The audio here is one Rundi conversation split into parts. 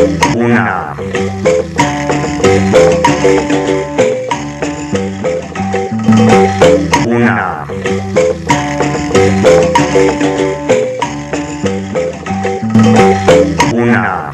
Una. Una. Una.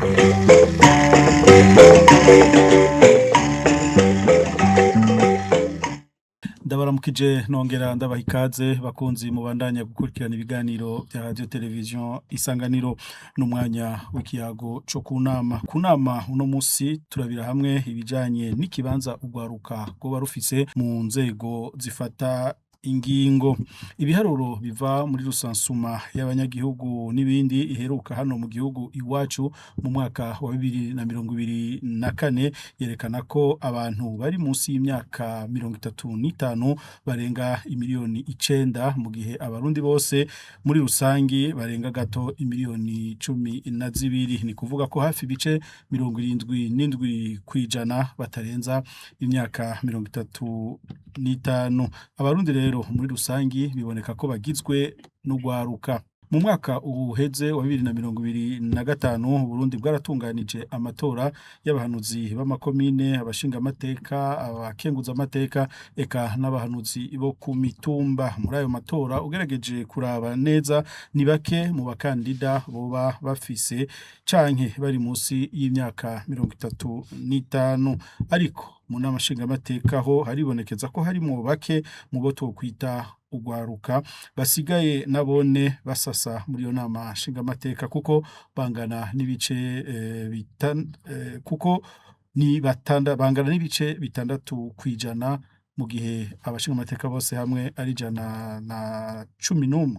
Ndabaramukije nongera ndabaha ikaze bakunzi mubandanya gukurikirana ibiganiro bya radio television Isanganiro n'umwanya w'ikiyago co kunama. Kunama uno musi turabira hamwe ibijanye n'ikibanza ugwaruka rwoba rufise mu nzego zifata ingingo. Ibiharuro biva muri rusansuma y'abanyagihugu n'ibindi iheruka hano mu gihugu iwacu mu mwaka wa 2024 yerekana ko abantu bari munsi y'imyaka 35 barenga imiliyoni 9, mu gihe abarundi bose muri rusangi barenga gato imiliyoni 12. Ni kuvuga ko hafi bice 77 kwijana batarenza imyaka 35. Abarundi rero muri rusangi biboneka ko bagizwe n'ugwaruka. Mu mwaka uheze wa 2025 Burundi bwaratunganije amatora y'abahanuzi b'amakomine, abashinga amateka, abakenguza amateka eka n'abahanuzi bo ku mitumba. Muri ayo matora ugerageje kuraba neza ni bake mu bakandida boba bafise canke bari munsi y'imyaka 35, ariko mu nama nshingamateka ho haribonekeza ko harimo bake mu bo twokwita ugwaruka basigaye nabone basasa muri iyo nama nshingamateka, kuko bangana n'ibice kuko ni batanda bangana n'ibice 6 kwijana, mu gihe abashingamateka bose hamwe ari 111.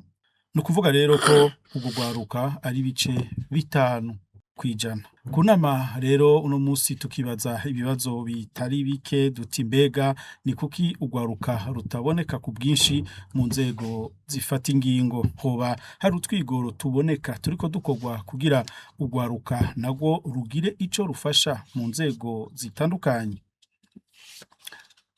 Ni ukuvuga rero ko urwo rwaruka ari ibice 5 kwijana. Ku nama rero uno munsi tukibaza ibibazo bitari bike duti: mbega ni kuki ugwaruka rutaboneka ku bwinshi mu nzego zifata ingingo? Hoba hari utwigoro tuboneka turiko dukorwa kugira ugwaruka nagwo rugire ico rufasha mu nzego zitandukanye?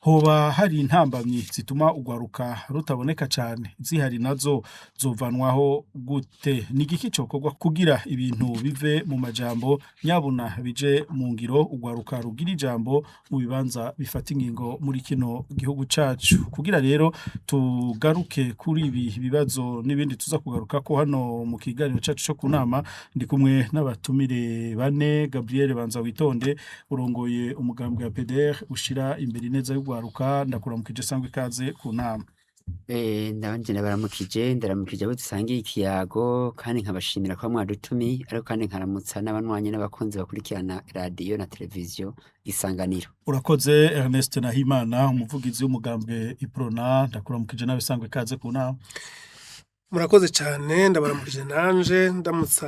Hoba hari intambamyi zituma ugwaruka rutaboneka cane? Zihari nazo zovanwaho gute? Ni igiki cokorwa kugira ibintu bive mu majambo nyabuna bije mu ngiro, ugwaruka rugira ijambo mu bibanza bifata ingingo muri kino gihugu cacu? Kugira rero tugaruke kuri ibi bibazo n'ibindi tuza kugaruka ko hano mu kiganiro cacu co kunama, ndi kumwe n'abatumire bane: Gabriel Banza Witonde, urongoye umugambwe wa PDR ushira imbere ineza y'ugwaruka, ndakuramukije, sangwa ikaze ku nama. Ndabanje ndabaramukije, ndaramukije abo dusangiye ikiyago kandi nkabashimira ko mwadutumiye, ariko kandi nkaramutsa n'abanywanyi n'abakunzi bakurikirana radiyo na televiziyo Isanganiro. Urakoze. Ernest Nahimana, umuvugizi w'umugambwe Iprona, ndakuramukije nawe, sangwa ikaze ku nama. Murakoze cyane, ndabaramukije nanje, ndamutsa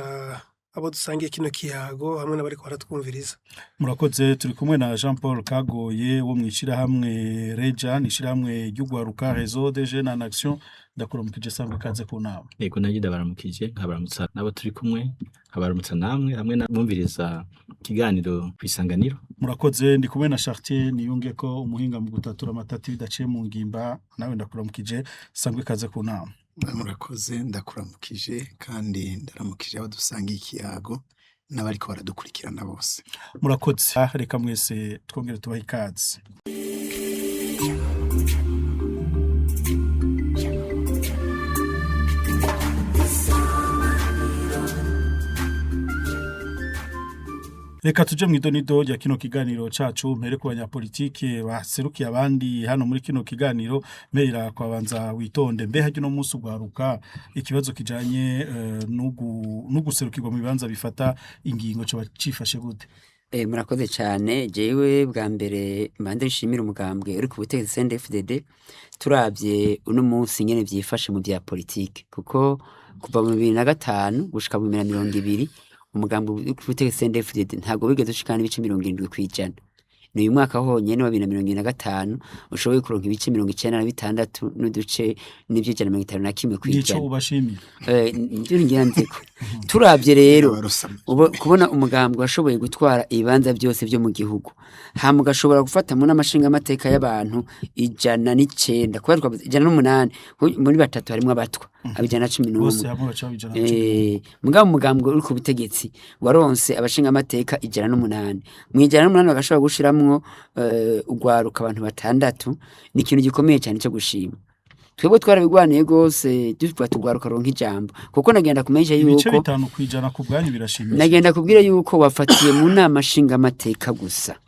abo dusangiye kino kiyago hamwe n'abariko baratwumviriza. Murakoze. Turi kumwe na Jean Paul Kagoye wo mwishirahamwe Reja, ni ishirahamwe ry'ugwaruka, Réseau des Jeunes en Action, ndakuramukije, sangwa ikaze ku nama. Yego, nanjye ndabaramukije, nkabaramutsa n'abo turi kumwe, nkabaramutsa namwe hamwe n'abumviriza ikiganiro kw'isanganiro. Murakoze. Ndi kumwe na Chartier Niyunge ko umuhinga mu gutatura amatati bidaciye mu ngimba, nawe ndakuramukije, sangwa ikaze ku nama. Murakoze, ndakuramukije kandi ndaramukije abo dusangiye ikiyago n'abariko baradukurikirana bose. Murakoze. Reka mwese twongere tubahe ikaze. Reka tuje mw'idonido rya kino kiganiro cacu, mpere ku banyapolitike baserukiye abandi hano muri kino kiganiro, mpera kwa Banza Witonde. Mbe harya uno munsi ugwaruka, ikibazo kijanye n'uguserukirwa mu bibanza bifata ingingo coba cifashe gute? Murakoze cyane. Jewe bwa mbere mbanze nshimira umugambwe uri ku butegetsi CNDD-FDD. Turavye uno munsi nyene vyifashe mu vya politike, kuko kuva mu 2005 gushika mu 2020 umugambwe uri ku butegetsi CNDD-FDD ntabwo wigeze ushikana n'ibice 70 kw'ijana. Ni uyu mwaka honyene wa 2025 ushoboye kuronka ibice 96 n'uduce n'ivy'ijana 51 Nico kw'ijana. ubashimira? Nivyo ngira nziko turavye rero Abarusama. ubu kubona umugambwe washoboye gutwara ibibanza byose vyo mu gihugu. Hama ugashobora gufata mu nama nshingamateka y'abantu 109, kubera twavuze 108, muri batatu harimwo abatwa, aba 111. Bose hamwe baca baba 111. Mugabo umugambwe uri ku butegetsi waronse abashingamateka 108. Mu 108 bagashobora gushiramwo urwaruka abantu batandatu, ni ikintu gikomeye cyane cyo gushima. Twebwe twarabigwaniye rwose tuvuga tugwaruka ronka ijambo, kuko nagenda kumenyesha Ibice yuko 5% ku bwanyu birashimishije. Nagenda kubwira yuko wafatiye mu nama nshingamateka gusa,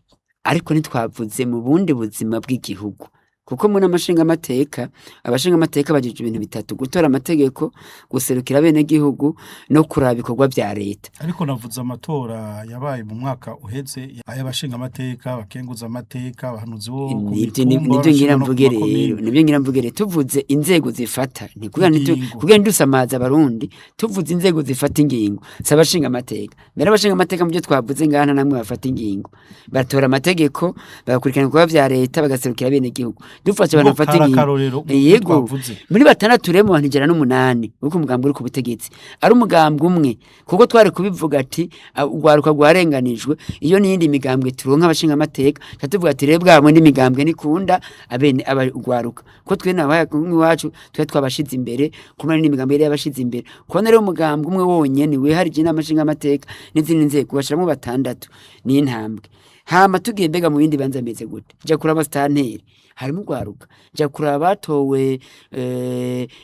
ariko ntitwavuze mu bundi buzima bw'igihugu, kuko mu nama nshingamateka abashingamateka bajejwe ibintu bitatu: gutora amategeko, guserukira abenegihugu no kuraba ibikorwa vya leta. Ariko navuze amatora yabaye mu mwaka uheze, ay'abashingamateka, abakenguza amateka, abahanuzi bo ku Nivyo mitumba, nivyo ngira abashinga no ku mvuge rero, makomine. Nivyo ngira mvuge rero, tuvuze inzego zifata, ni kugira Ingingo. kugira ntidusamaze abarundi, tuvuze inzego zifata ingingo, si abashingamateka. Mbere abashingamateka mu byo twavuze ngaha nta namwe bafata ingingo, batora amategeko, bagakurikirana ibikorwa vya leta, bagaserukira abenegihugu. Dufashe abantu Ubwo bafata kari ingingo. akarorero mu byo Yego, twavuze. muri batandatu rero mu bantu 108, uko umugambi uri ku butegetsi ari umugambi umwe, kuko twari kubivuga ati urwaruka rwarenganijwe, iyo n'iyindi migambwe turonka abashingamateka, tuca tuvuga ati rero bwa bundi migambwe nikunda abene urwaruka, kuko twe nabaye iwacu twe twabashize imbere, kumwe n'indi migambi yari yabashize imbere. Kubona rero umugambi umwe wonyene wiharije inama nshingamateka n'izindi nzego bashiramwo batandatu ni intambwe. Hama tugiye mbega mu bindi bibanza bimeze gute? Ja kuraba sitanteri harimo urwaruka, ja kuraba abatowe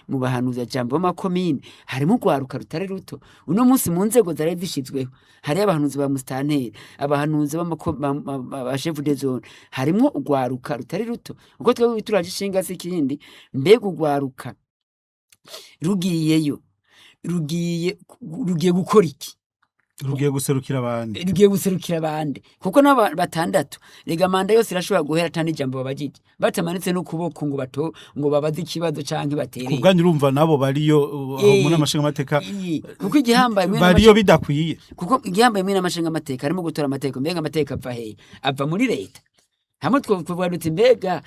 mu bahanuza jambo b'amakomine harimo urwaruka rutari ruto. Uno munsi mu nzego zari zishizweho hariyo abahanuzi ba musitanteri, abahanuzi ba chef de zone, harimwo urwaruka rutari ruto. Uko twebwe turaje ishinga si ikindi, mbega urwaruka rugiyeyo rugiye gukora iki? Rugiye guserukira abandi. Rugiye guserukira abandi, kuko n'aba batandatu rega manda yose irashobora guhera ata n'ijambo babajije, batamanitse n'ukuboko ngo bato ngo babaze ikibazo canke Ku baterere. bwanyu urumva nabo bariyo aho mu nama nshingamateka Kuko igihambaye mwene bariyo bidakwiye. Kuko igihambaye mwene amashingamateka harimo gutora amategeko. Mbega amategeko ava hehe? Ava muri leta. Hamwe twovuga duti mbega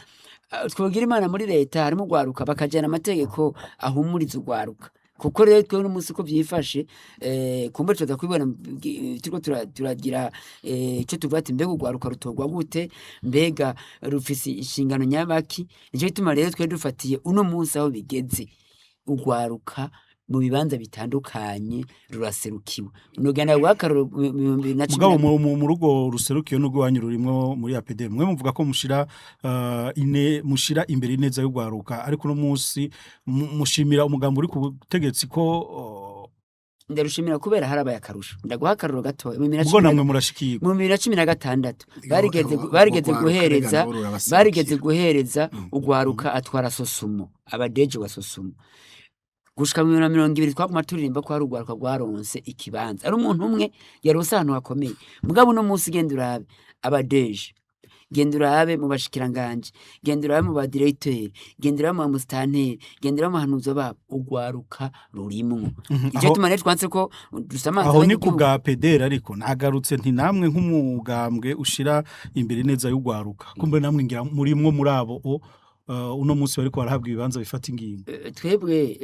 twogira imana muri leta harimo urwaruka, bakajana amategeko ahumuriza urwaruka. Kuko rero twe n'umunsi uko vyifashe, kumbe tuza kubibona turiko turagira ico tuvuga ati mbega urwaruka rutorwa gute, mbega rufise inshingano nyabaki? Nico gituma rero twe dufatiye uno munsi aho bigeze, urwaruka mu bibanza bitandukanye ruraserukiwe. Nogenda guha akarorero mu 2010 Mugabo mu rugo ruserukiye n'urwo iwanyu rurimwo muri APD, mwe muvuga ko mushira ine mushira imbere ineza y'urwaruka, ariko uno munsi mushimira umugambi uri ku butegetsi ko Ndarushimira kubera harabaye akarusho. Ndaguha akarorero gatoya, mu bibiri na ubwo cumi na namwe murashikirwa. Mu 2016 barigeze guhereza barigeze guhereza urwaruka atwara Sosumo, abadeje wa Sosumo. Gushika mu 2020 twaguma turirimba ko hari urwaruka rwaronse ikibanza, ari umuntu umwe yaronse ahantu hakomeye. Mugabo uno munsi genda urabe abadeje, genda urabe mu bashikiranganje, genda urabe mu badiregiteri, genda urabe mu bamusitanteri, genda urabe mu bahanuzi babo, urwaruka rurimwo. Ico gituma rero twanse ko dusamaza Aho ni ku abanyagihugu. bwa PDR, ariko nagarutse nti namwe nk'umugambwe ushira imbere neza y'urwaruka, kumbe namwe ngira murimwo muri abo uno munsi bariko barahabwa ibibanza bifata ingingo. Twebwe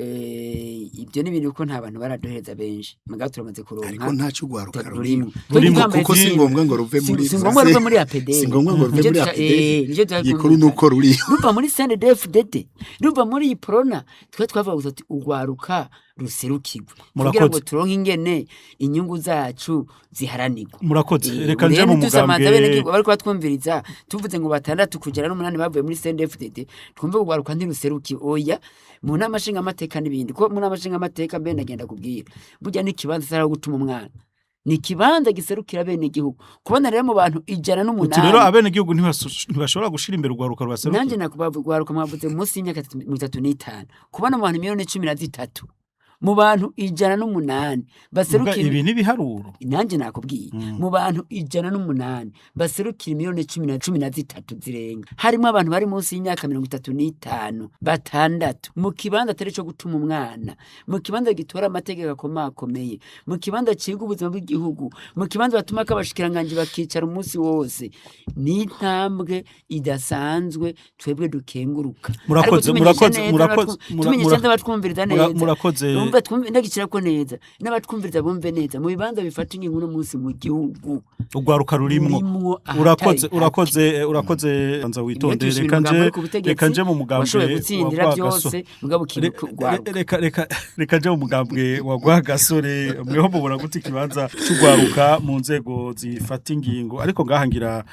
ibyo ni ibintu ko nta bantu baraduhereza benshi, mugabo turamaze kuronka Ariko ntaco urwaruka rurimwo. Rurimwo, Twebwe kuko si ngombwa ngo ruve muri si ngombwa ruve muri APD. Si ngombwa ngo ruve Nico muri APD. Nico tushaka Gikuru kumvikana. nuko ruriyo. Ruva muri CNDD-FDD, ruva muri Iprona, twe twavuga gusa tuti urwaruka ruserukirwe kugira ngo Murakoze. turonke ingene inyungu zacu ziharanirwa. Murakoze. Reka nje Rero mu ntidusamaze mugambwe abenegihugu bariko batwumviriza, tuvuze ngo batandatu kugera n'umunani bavuye muri CNDD-FDD, twumve ngo urwaruka ntiruserukiwe. Oya, mu nama nshingamateka n'ibindi, ko mu nama nshingamateka mbe ndagenda kubwira, burya n'ikibanza atari aho gutuma umwana, ni ikibanza giserukira abenegihugu. Kubona rero mu bantu ijana Uti rero n'umunani abenegihugu ntibashobora gushira imbere urwaruka rubaserukiye. Nanje nakubagwaruka mwavuze munsi y'imyaka 35, kubona mu bantu miliyoni 13, mu bantu 108 Muga baserukira ibi n'ibiharuro. Nanjye nakubwiye, mu bantu 108 baserukira miliyoni 13 zirenga, harimo abantu bari munsi y'imyaka 35 batandatu, mu kibanza atari ico gutuma umwana, mu kibanza gitora amategeko akomakomeye, mu kibanza ciga ubuzima bw'igihugu, mu kibanza batumako abashikiranganji bakicara umunsi wose, ni intambwe idasanzwe twebwe dukenguruka. Ariko Murakoze, tumenyesha murakoze, neza murakoze, tumenyesha neza abatwumviriza neza. Murakoze. Bumva twumve ndagicirako neza, n'abatwumviriza bumve neza, mu bibanza bifata ingingo uno munsi mu gihugu. Urwaruka rurimwo. Rurimwo ahatari Urakoze. hake. Urakoze, urakoze. Nza witondere. Reka Reka nje, nje reka nje mu mugambwe washoboye wa gutsindira Rwagasore. byose, mugabo ukibuka urwaruka. Reka nje mu mugambwe wa Rwagasore. Mweho mubona gute ikibanza c'urwaruka mu nzego zifata ingingo? Ariko ngaha ngira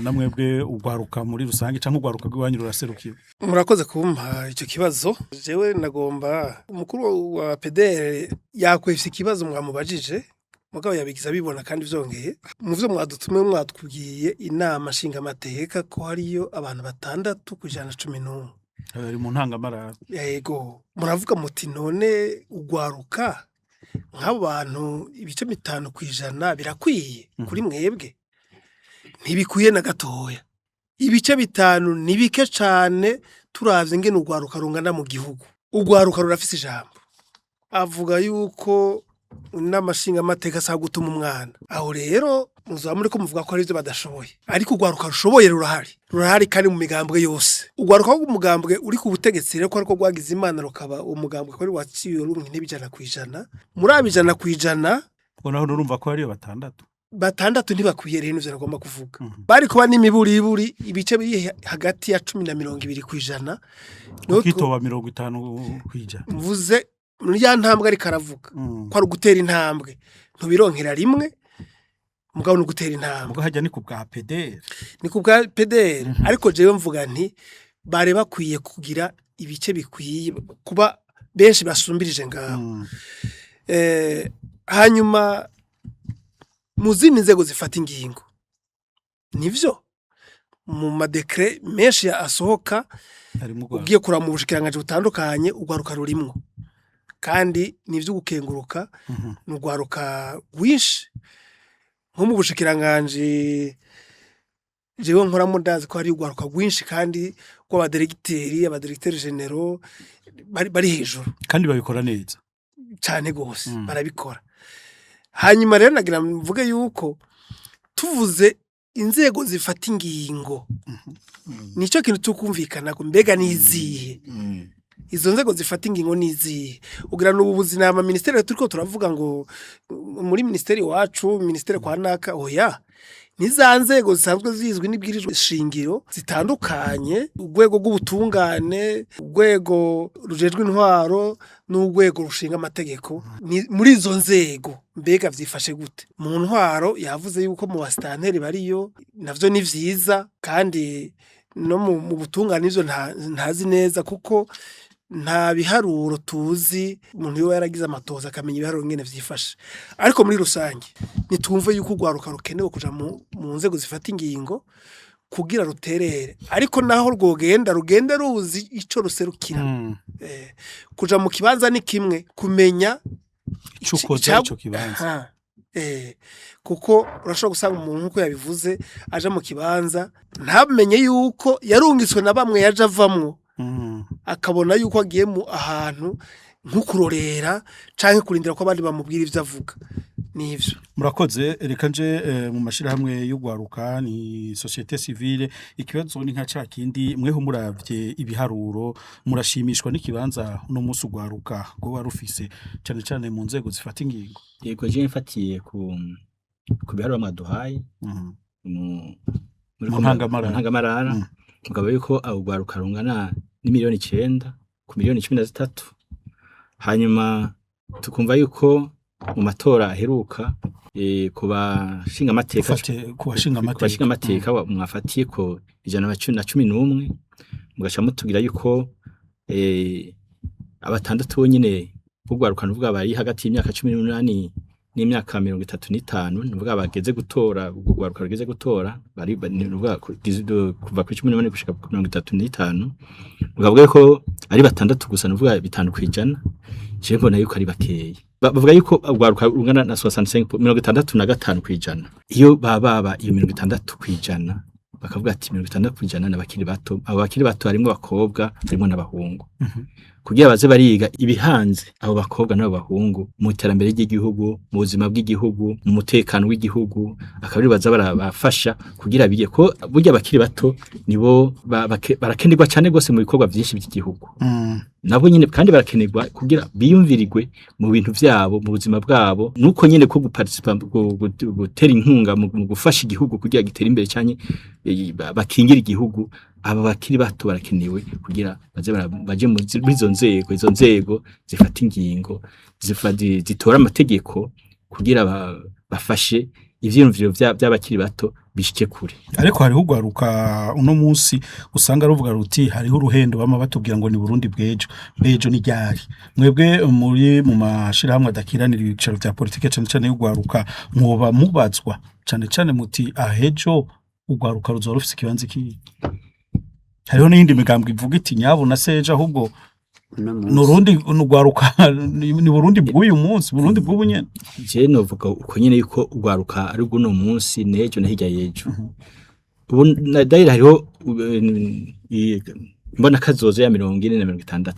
namwebwe urwaruka muri rusange canke urwaruka rw'iwanyu ruraserukiye? Murakoze kumpa icyo kibazo. Jewe nagomba, umukuru wa PDR yakwefye ikibazo mwamubajije, mugabo yabigize abibona. Kandi vyongeye, mu vyo mwadutumye, mwatubwiye inama nshingamateka ko hariyo abantu 6 ku 111. Bari mu ntangamarara. Yego, muravuga muti: "None ugwaruka nk'abo bantu 5% birakwiye kuri mwebwe?" Ntibikwiye na gatoya. 5% ni bike cane turavye ingene urwaruka rungana mu gihugu. Urwaruka rurafise ijambo. Avuga yuko inama nshingamateka asaba gutuma umwana. Aho rero muzoba muriko muvuga ko hari ivyo badashoboye, ariko urwaruka rushoboye rurahari, rurahari kandi mu migambwe yose. Urwaruka rw'umugambwe uri ku butegetsi rero, ko ariko rwagize Imana rukaba umugambwe ko ari waciye ruronka intebe 100%, muri abo 100%. Ubwo naho nurumva ko hariyo batandatu. Batandatu ntibakwiye. Rero nivyo nagomba kuvuga. Bari kuba n'imiburiburi ibice biri hagati ya 10 na 20%. Niho Ukitoba 50%. Mvuze muri ya ntambwe, ariko aravuga ko ari ugutera intambwe, ntubironkera rimwe, mugabo ni ugutera intambwe. Ubwo hajya ni ku bwa PDR. Ni ku bwa PDR, ariko jewe mvuga nti bari bakwiye kugira ibice bikwiye kuba benshi basumbirije ngaho. Hanyuma mu zindi nzego zifata ingingo, nivyo, mu ma décrets menshi asohoka, Harimwo urwaruka. ugiye kuraba mu bushikiranganji butandukanye, urwaruka rurimwo, kandi ni ivyo gukenguruka. Ni urwaruka rwinshi. Nko mu bushikiranganji jewe nkoramo, ndazi ko hari urwaruka rwinshi, kandi rw'abadiregiteri, aba directeurs généraux bari hejuru. Kandi babikora neza. Cane gose. Barabikora. Hanyuma rero nagira mvuge yuko tuvuze inzego zifata ingingo, nico kintu tukumvikana ko mbega nizihe izo nzego zifata ingingo, nizihe? Ugira n'ubu buzima ministeri turiko turavuga ngo muri ministeri iwacu, ministeri kwa naka, oya, ni za nzego zisanzwe zizwi n'ibwirizwa shingiro zitandukanye: urwego rw'ubutungane, urwego rujejwe intwaro n'urwego rushinga amategeko. Ni muri izo nzego mbega vyifashe gute mu ntwaro? Yavuze yuko mu basitanteri bariyo, navyo ni vyiza. Kandi no mu butungane ivyo ntazi neza, kuko nta biharuro tuzi. Umuntu yoba yaragize amatoza akamenya ibiharuro ingene vyifashe. Ariko muri rusange nitumve yuko urwaruka rukenewe kuja mu nzego zifata ingingo kugira ruterere, ariko naho rwogenda, rugende ruzi ico ruserukira. Kuja mu kibanza ni kimwe, kumenya Ico ukoze ico kibanza. Aha. Kuko urashobora gusanga umuntu, nkuko yabivuze, aja mu kibanza ntamenye yuko yarungitswe na bamwe yaje avamwo, akabona yuko agiye mu ahantu nko kurorera canke kurindira ko abandi bamubwira ivyo avuga. Nivyo. Murakoze. Reka nje mu mashirahamwe y'urwaruka, ni société civile. Ikibazo ni nka ca kindi: mweho muravye ibiharuro, murashimishwa n'ikibanza uno munsi urwaruka rwoba rufise, cane cane mu nzego zifata ingingo? Yego, je mfatiye ku biharuro mwaduhaye muri Mu ntangamarara. mu ntangamarara, mugabo yuko abo rwaruka rungana n'9 miliyoni ku miliyoni 13, hanyuma tukumva yuko mu matora aheruka ku bashinga amateka, Ufate ku bashinga ku bashinga amateka. amateka, mwafatiye ko 111, mugaca mutubwira yuko abatandatu bonyene b'urwaruka, nuvuga bari hagati y'imyaka 18 n'imyaka 35, nuvuga bageze gutora, urwo rwaruka rugeze gutora bari nuvuga kuva kuri 18 gushika ku 35, mukavuga ko ari batandatu gusa, nuvuga 5%. Je mbona yuko ari bakeyi. Bavuga yuko urwaruka rungana na 65, 65%. Iyo baba iyo 60%, bakavuga ati 60% n'abakiri bato. Abo bakiri bato harimwo abakobwa, harimwo n'abahungu. Kugira baze bariga ibihanze abo bakobwa n'abo bahungu mu iterambere ry'igihugu, mu buzima bw'igihugu, mu mutekano w'igihugu, akaba ari baza barabafasha kugira bige ko burya abakiri bato nibo barakenerwa cyane gose mu bikorwa vyinshi by'igihugu. Nabo nyene kandi barakenerwa kugira biyumvirirwe mu bintu vyabo, mu buzima bwabo, nuko nyene ko guparticipa, gutera inkunga mu gufasha igihugu kugira gitere imbere cyane, bakingira igihugu. Aba bakiri bato barakenewe kugira baze baje muri izo nzego, izo nzego zifata ingingo, zitora amategeko kugira bafashe ivyiyumviro by'abakiri bato bishike kure. Ariko hariho ugwaruka uno munsi usanga ruvuga ruti hariho uruhendo, bama batubwira ngo ni Burundi bw'ejo, b'ejo ni ryari? Mwebwe muri mu mashirahamwe adakiranira ibicaro vya politike, cane cane y'ugwaruka, mwoba mubazwa cane cane muti ahejo ugwaruka ruzoba rufise ikibanza ikihe? Hariho n'iyindi migambwe ivuga iti nyabuna seje ahubwo uno munsi nurundi nugwaruka ni Burundi bw'uyu munsi, Burundi bw'ubu nyene. Je novuga uko nyene yuko ugwaruka ari bw'uno munsi n'ejo na hirya y'ejo. Ubu d'ailleurs hariho mbona kazoza ya 40 na 60,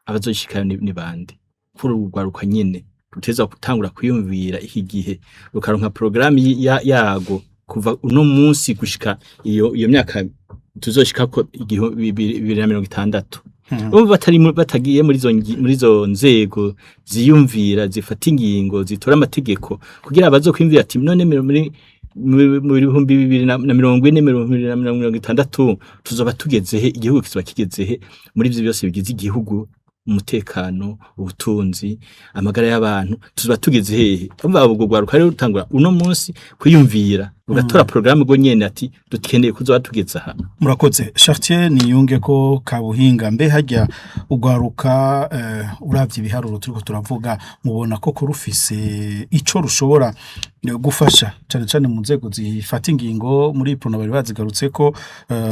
abazoshikayo ni bande? Kuri ugwaruka nyene ruteza gutangura kwiyumvira iki gihe, rukaronka programme yago kuva uno munsi gushika iyo myaka tuzoshikako 2060. Urumva batari batagiye muri izo nzego ziyumvira, zifata ingingo, zitora amategeko, kugira bazokwiyumvira ati none muri mu 2040, 2060 tuzoba tugeze he? Igihugu kizoba kigeze he muri ivyo byose bigize igihugu? Umutekano, ubutunzi, amagara y'abantu, tuzoba tugeze hehe? Umva, ubwo rwaruka rero rutangura uno munsi kwiyumvira, rugatora programme rwo nyene ati dukeneye kuzoba tugeze aha. Murakoze. Chartier niyunge ko Kabuhinga, mbe hajya ugwaruka, uravye ibiharuro turiko turavuga, mubona ko rufise ico rushobora gufasha cane cane mu nzego zifata ingingo muri Uprona bari bazigarutse ko,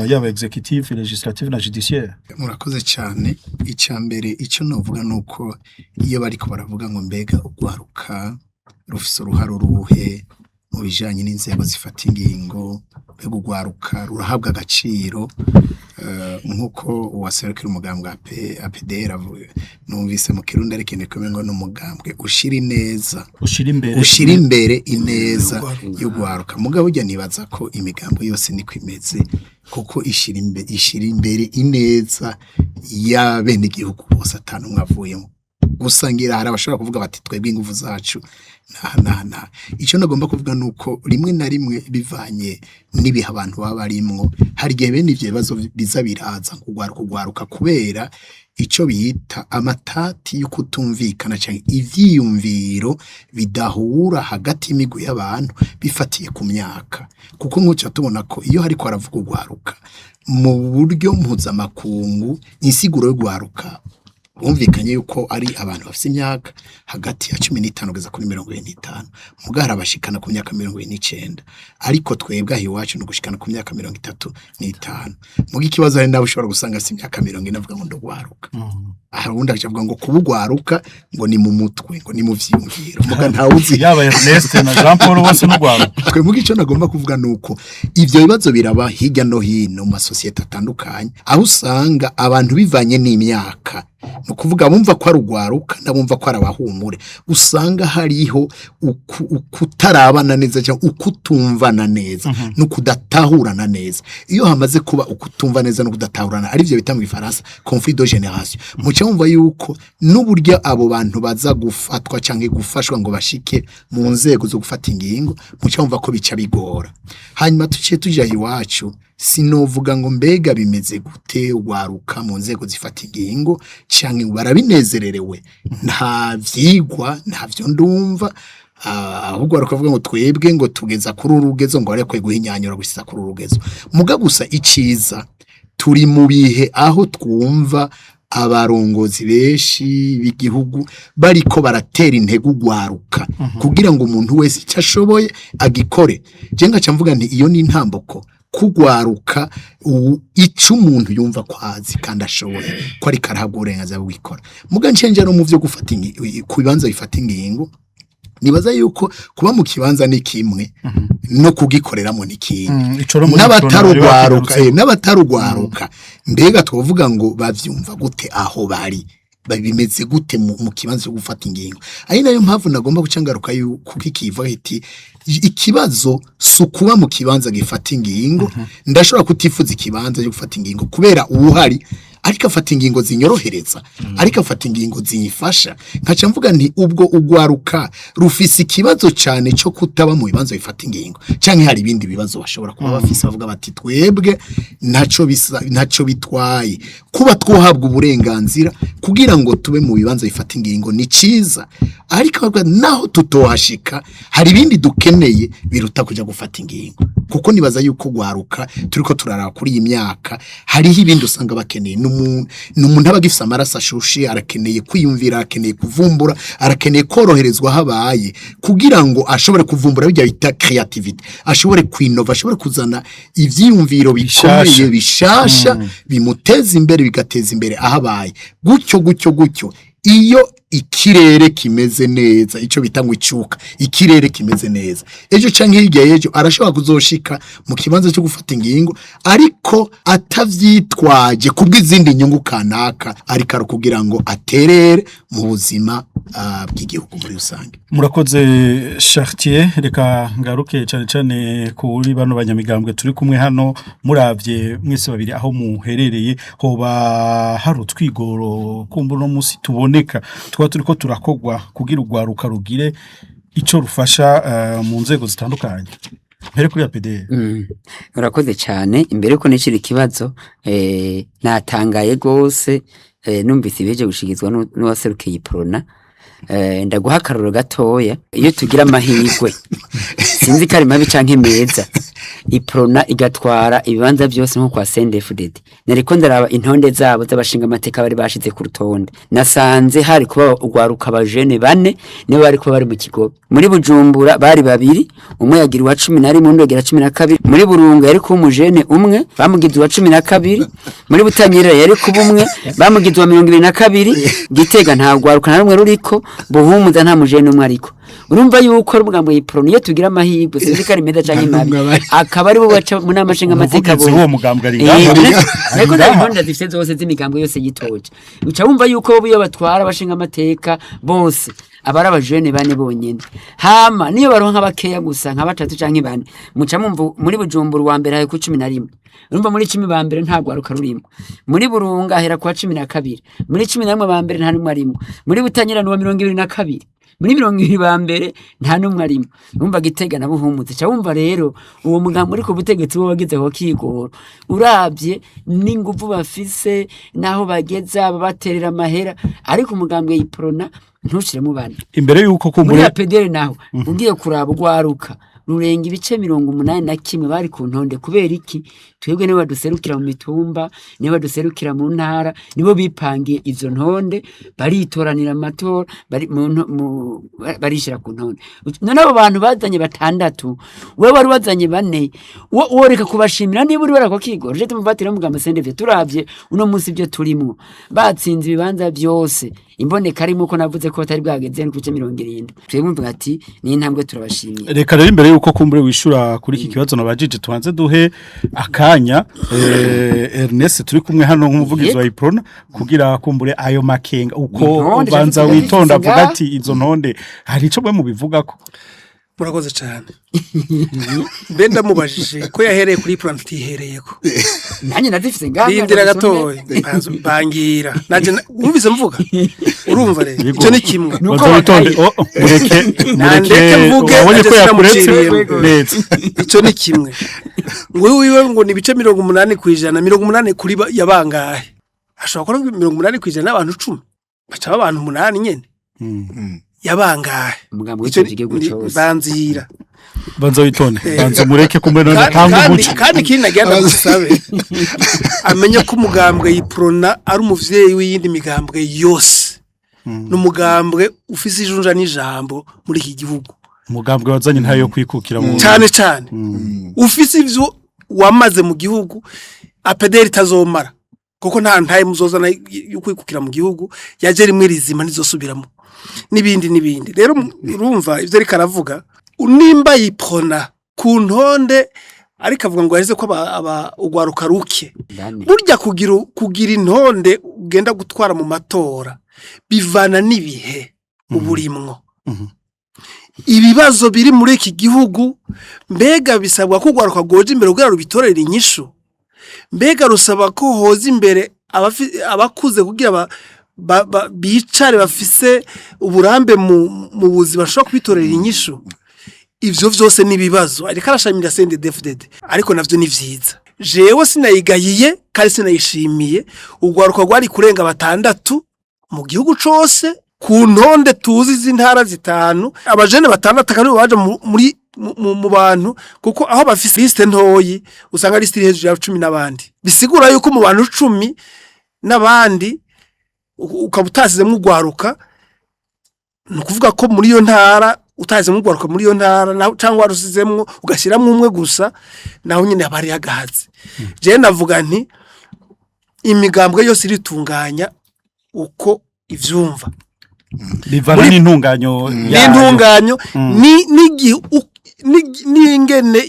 yaba exécutive, législative na judiciaire? Murakoze cyane. Icya mbere icyo novuga ni uko iyo bariko baravuga ngo mbega ugwaruka rufise uruhare uruhe mu bijanye n'inzego zifata ingingo, mbega ugwaruka rurahabwa agaciro, nk'uko uwaserukira umugambwe APDR avuga, numvise mu Kirundi ari ikintu gikomeye ngo ni umugambwe ushira ineza ushira imbere ushira imbere ineza y'ugwaruka. Mugabo burya nibaza ko imigambo yose niko imeze, kuko ishira imbere ineza y'abenegihugu bose atanumwe avuyemo. Gusa ngira hari abashobora kuvuga bati twebwe ingufu zacu naha naha naha. Icyo nagomba kuvuga ni uko rimwe na rimwe, bivanye n'ibihe abantu baba barimwo, hari igihe bene ivyo bibazo biza biraza kugwaruka kubera ico bita amatati y'ukutumvikana canke ivyiyumviro bidahura hagati y'imigwi y'abantu bifatiye ku myaka. Kuko nk'uca tubona ko iyo hariko haravuga ugwaruka mu buryo mpuzamakungu, insiguro y'ugwaruka bumvikanye yuko ari abantu bafise imyaka hagati ya 15 kugeza kuri 25, muga hari abashikana ku myaka 29. Ariko twebwe aho iwacu ni ugushikana ku myaka 35. Muga ikibazo, hari n'abo ushobora gusanga afise imyaka 40 avuga ngo ndugwaruka. Hari uwundi avuga ngo kuba ugwaruka ngo ni mu mutwe, ngo ni mu vyiyumviro, muga ntawuzi. Yaba Ernest na Jean Paul bose n'ugwaruka. Twe muga ico nagomba kuvuga nuko ivyo bibazo biraba hirya no hino mu masosiyete atandukanye, aho usanga abantu bivanye n'imyaka, ni ukuvuga bumva ko ari ugwaruka n'abumva ko ari abahumure, usanga hariho ukutarabana neza cyangwa ukutumvana neza no kudatahurana neza. Iyo hamaze kuba ukutumva neza no kudatahurana, arivyo bita mu Gifaransa conflit de génération, muca wumva yuko n'uburyo abo bantu baza gufatwa canke gufashwa ngo bashike mu nzego zo gufata ingingo, muca wumva ko bica bigora. Hanyuma tuciye tuja iwacu, sinovuga ngo mbega bimeze gute ugwaruka mu nzego zifata ingingo canke barabinezererewe. Nta vyigwa, ntavyo ndumva. Ahubwo bakavuga ngo twebwe ngo tugeza kuri uru rugezo, ngo barekwe guhinyanyura gushitsa kuri uru rugezo. Muga gusa iciza, turi mu bihe aho twumva abarongozi benshi b'igihugu bariko baratera intego ugwaruka kugira ngo umuntu wese icyo ashoboye agikore. Je ngaca mvuga nti iyo ni intambuko kugwaruka ico umuntu yumva ko azi kandi ashoboye ko ariko arahabwa uburenganzira bwo gukora. Muga ncenje no mu vyo gufata ku bibanza bifata ingingo. Nibaza yuko kuba mu kibanza ni kimwe, no kugikoreramo ni kindi. Ico no muri Iprona bari N'abatarugwaruka bakigarutse. N'abatarugwaruka mbega twovuga ngo bavyumva gute aho bari, bimeze gute mu kibanza cyo gufata ingingo? Ari nayo mpamvu nagomba guca ngaruka kuko ikiva iti ikibazo si ukuba mu kibanza gifata ingingo. Ndashobora kutifuza ikibanza cyo gufata ingingo kubera uwuhari ariko afata ingingo zinyorohereza, ariko afata ingingo ziyifasha. Nkaca mvuga nti ubwo ugwaruka rufise ikibazo cyane cyo kutaba mu bibanza bifata ingingo, canke hari ibindi bibazo bashobora kuba bafise, bavuga bati twebwe ntaco bisa, ntaco bitwaye kuba twohabwa uburenganzira kugira ngo tube mu bibanza bifata ingingo, ni ciza, ariko bavuga naho tutohashika hari ibindi dukeneye biruta kuja gufata ingingo. Kuko nibaza yuko gwaruka turiko turaraba kuri iyi myaka, hariho ibindi usanga bakeneye. N'umuntu aba agifise amaraso ashushe, arakeneye kwiyumvira, arakeneye kuvumbura, arakeneye koroherezwa habaye kugira ngo ashobore kuvumbura bijya bita creativity, ashobore kwinova, ashobore kuzana ivyiyumviro bikomeye Bishasha. bishasha bimuteza imbere, bigateza imbere ahabaye. Gutyo gutyo gutyo, iyo ikirere kimeze neza, ico bita ngo icuka, ikirere kimeze neza, ejo canke hirya y'ejo arashobora kuzoshika mu kibanza cyo gufata ingingo, ariko atavyitwaje kubw'izindi nyungu kanaka, ariko ari kugira ngo aterere mu buzima bw'igihugu muri rusange. Murakoze Chartier. Reka ngaruke cyane cyane kuri bano banyamigambwe turi kumwe hano. Muravye mwese babiri aho muherereye, hoba hari utwigoro kumva uno munsi tuboneka tuba turiko turakogwa kugira urwaruka rugire ico rufasha mu nzego zitandukanye? Mpere kuri APDR. Urakoze cyane. Imbere yuko nicira ikibazo, natangaye gose numvise ibiheje gushigizwa n'uwaserukiye Iprona. Ndaguha akarorero gatoya. Iyo tugira amahirwe, sinzi ko ari mabi canke meza, Iprona igatwara ibibanza byose nko kwa CNDD-FDD, nariko ndaraba intonde zabo z'abashinga amateka bari bashize ku rutonde, nasanze hari kuba urwaruka abajene bane nibo bari kuba bari mu kigobe. Muri Bujumbura bari babiri, umwe yagira uwa 11, undi yagira 12. Muri Burunga yari kuba umujene umwe, bamugize uwa 12. Muri Butanyerera yari kuba umwe, bamugize uwa 22. Gitega nta rwaruka na rumwe ruriko. Buhumuza nta mujene umwe ariko. Urumva yuko ari umugambo y'Iprona, iyo tugira amahirwe, sinzi ko ari meza canke mabi, Nta n'umwe. Akaba ari bo baca mu nama nshingamateka. Umuvugizi w'uwo mugambwe ari ngaha. Ariko Ari nta ngaha. ntonde zifite zose z'imigambwe yose yitoje, uca wumva yuko bo iyo batwara abashinga amateka bose aba ari abajene bane bonyene. Hama niyo baronka bakeya gusa nka batatu canke bane, muca mumva muri Bujumbura uwa mbere ahe ku 11. Urumva muri 10 ba mbere nta rwaruka rurimo. Muri Burunga ahera kuwa 12, muri 11 ba mbere nta n'umwe arimo. Muri Butanyerera ni uwa 22, muri 20 ba mbere nta n'umwe arimo. Urumva Gitega na Buhumuza, ca wumva rero uwo mugambi uri ku butegetsi wo wagize aho kigoro, uravye n'inguvu bafise naho bageza babaterera amahera, ariko umugambwe y'Iprona ntushiremo bane. Imbere yuko Muri kumbure APDR naho ugiye kuraba, urwaruka rurenga ibice 81 bari ku ntonde. Kubera iki? Twebwe nibo baduserukira mu mitumba, nibo baduserukira mu ntara, nibo bipangiye izo ntonde, baritoranira amatora, bari mu nto- mu- barishira ku ntonde. None abo bantu bazanye batandatu, wewe wari wazanye bane, wo woreka kubashimira niba uri barako kigoro? Je tumufatira mugamba sendevye, turavye uno munsi ibyo turimwo, batsinze ibibanza byose, imboneka arimo ko navuze ko batari bwageze no ku bice 70. Twebwe mvuga ati ni intambwe, turabashimiye. Reka rero imbere yuko kumbure wishura kuri iki kibazo nabajije, tubanze duhe akanya Ernest turi kumwe hano nk'umuvugizi wa Iprona, kugira kumbure ayo makenga uko Intonde ubanza zifite witonda avuga ngaha. ati izo ntonde hari ico mwe mubivugako. Murakoze cyane. Mbe ndamubajije ko yahereye kuri plan tutihereyeko. Nanjye nazifise ngaha. Rindira gatoya, bangira naje wumvise mvuga, urumva rero Yego. icyo ni kimwe. Nuko Banza witonde. bakaye. Oh, oh, mureke mureke. Nandeke mvuge, wabonye ko naje yakuretse sinamuciriyemo. neza. Icyo ni kimwe. Ngo wiwe ngo ni ibice 80%, 80 kuri yabangahe? Ashobora kuba 80% n'abantu 10, baca abantu 8 nyene. Yabangahe? Umugambi Ico w'icyo gihugu ni- cose. Banzira. Banza witonde, banza mureke kumbure none tanga Kandi umuco. kandi ikindi nagira ndamusabe, amenye ko umugambwe y'Iprona ari umuvyeyi w'iyindi migambwe yose, n'umugambwe ufise ijunja n'ijambo muri iki gihugu. Umugambwe wazanye ntayo kwikukira mu Cyane cyane ufise ivyo wamaze mu gihugu APDR itazomara, kuko nta ntaye muzozana yo kwikukira mu gihugu, yaje rimwe rizima ntizosubiramo. N'ibindi n'ibindi. Rero urumva ivyo ariko aravuga, nimba Uprona ku ntonde, ariko avuga ngo yaheze ko ugwaruka ruke. Bane. Burya kugira intonde ugenda gutwara mu matora bivana n'ibihe uburimwo, ibibazo biri muri iki gihugu. Mbega bisabwa ko ugwaruka rwoja imbere kugira rubitorere inyishu? Mbega rusaba ko hoza imbere abakuze kugira bicare bafise uburambe mu buzima bashobora kubitorera inyishu? Ivyo vyose ni ibibazo. Ariko arashamira CNDD-FDD, ariko navyo ni vyiza. Jewe sinayigayiye kandi sinayishimiye. Urwaruka rwari kurenga 6 mu gihugu cose ku ntonde tuzi z'intara 5, abajene 6 akaba aribo baje muri mu bantu, kuko aho bafise liste ntoyi usanga liste iri hejuru ya 10 n'abandi, bisigura yuko mu bantu 10 n'abandi ukaba utasizemwo urwaruka. Ni ukuvuga ko muri iyo ntara utazemwo urwaruka, muri iyo ntara cyangwa warusizemwo ugashyiramo umwe gusa, naho nyine haba hariho agahazi. Jewe navuga nti imigambwe yose iritunganya uko ivyumva. Bivana n'intunganyo yayo. N'intunganyo n'igihe n'ingene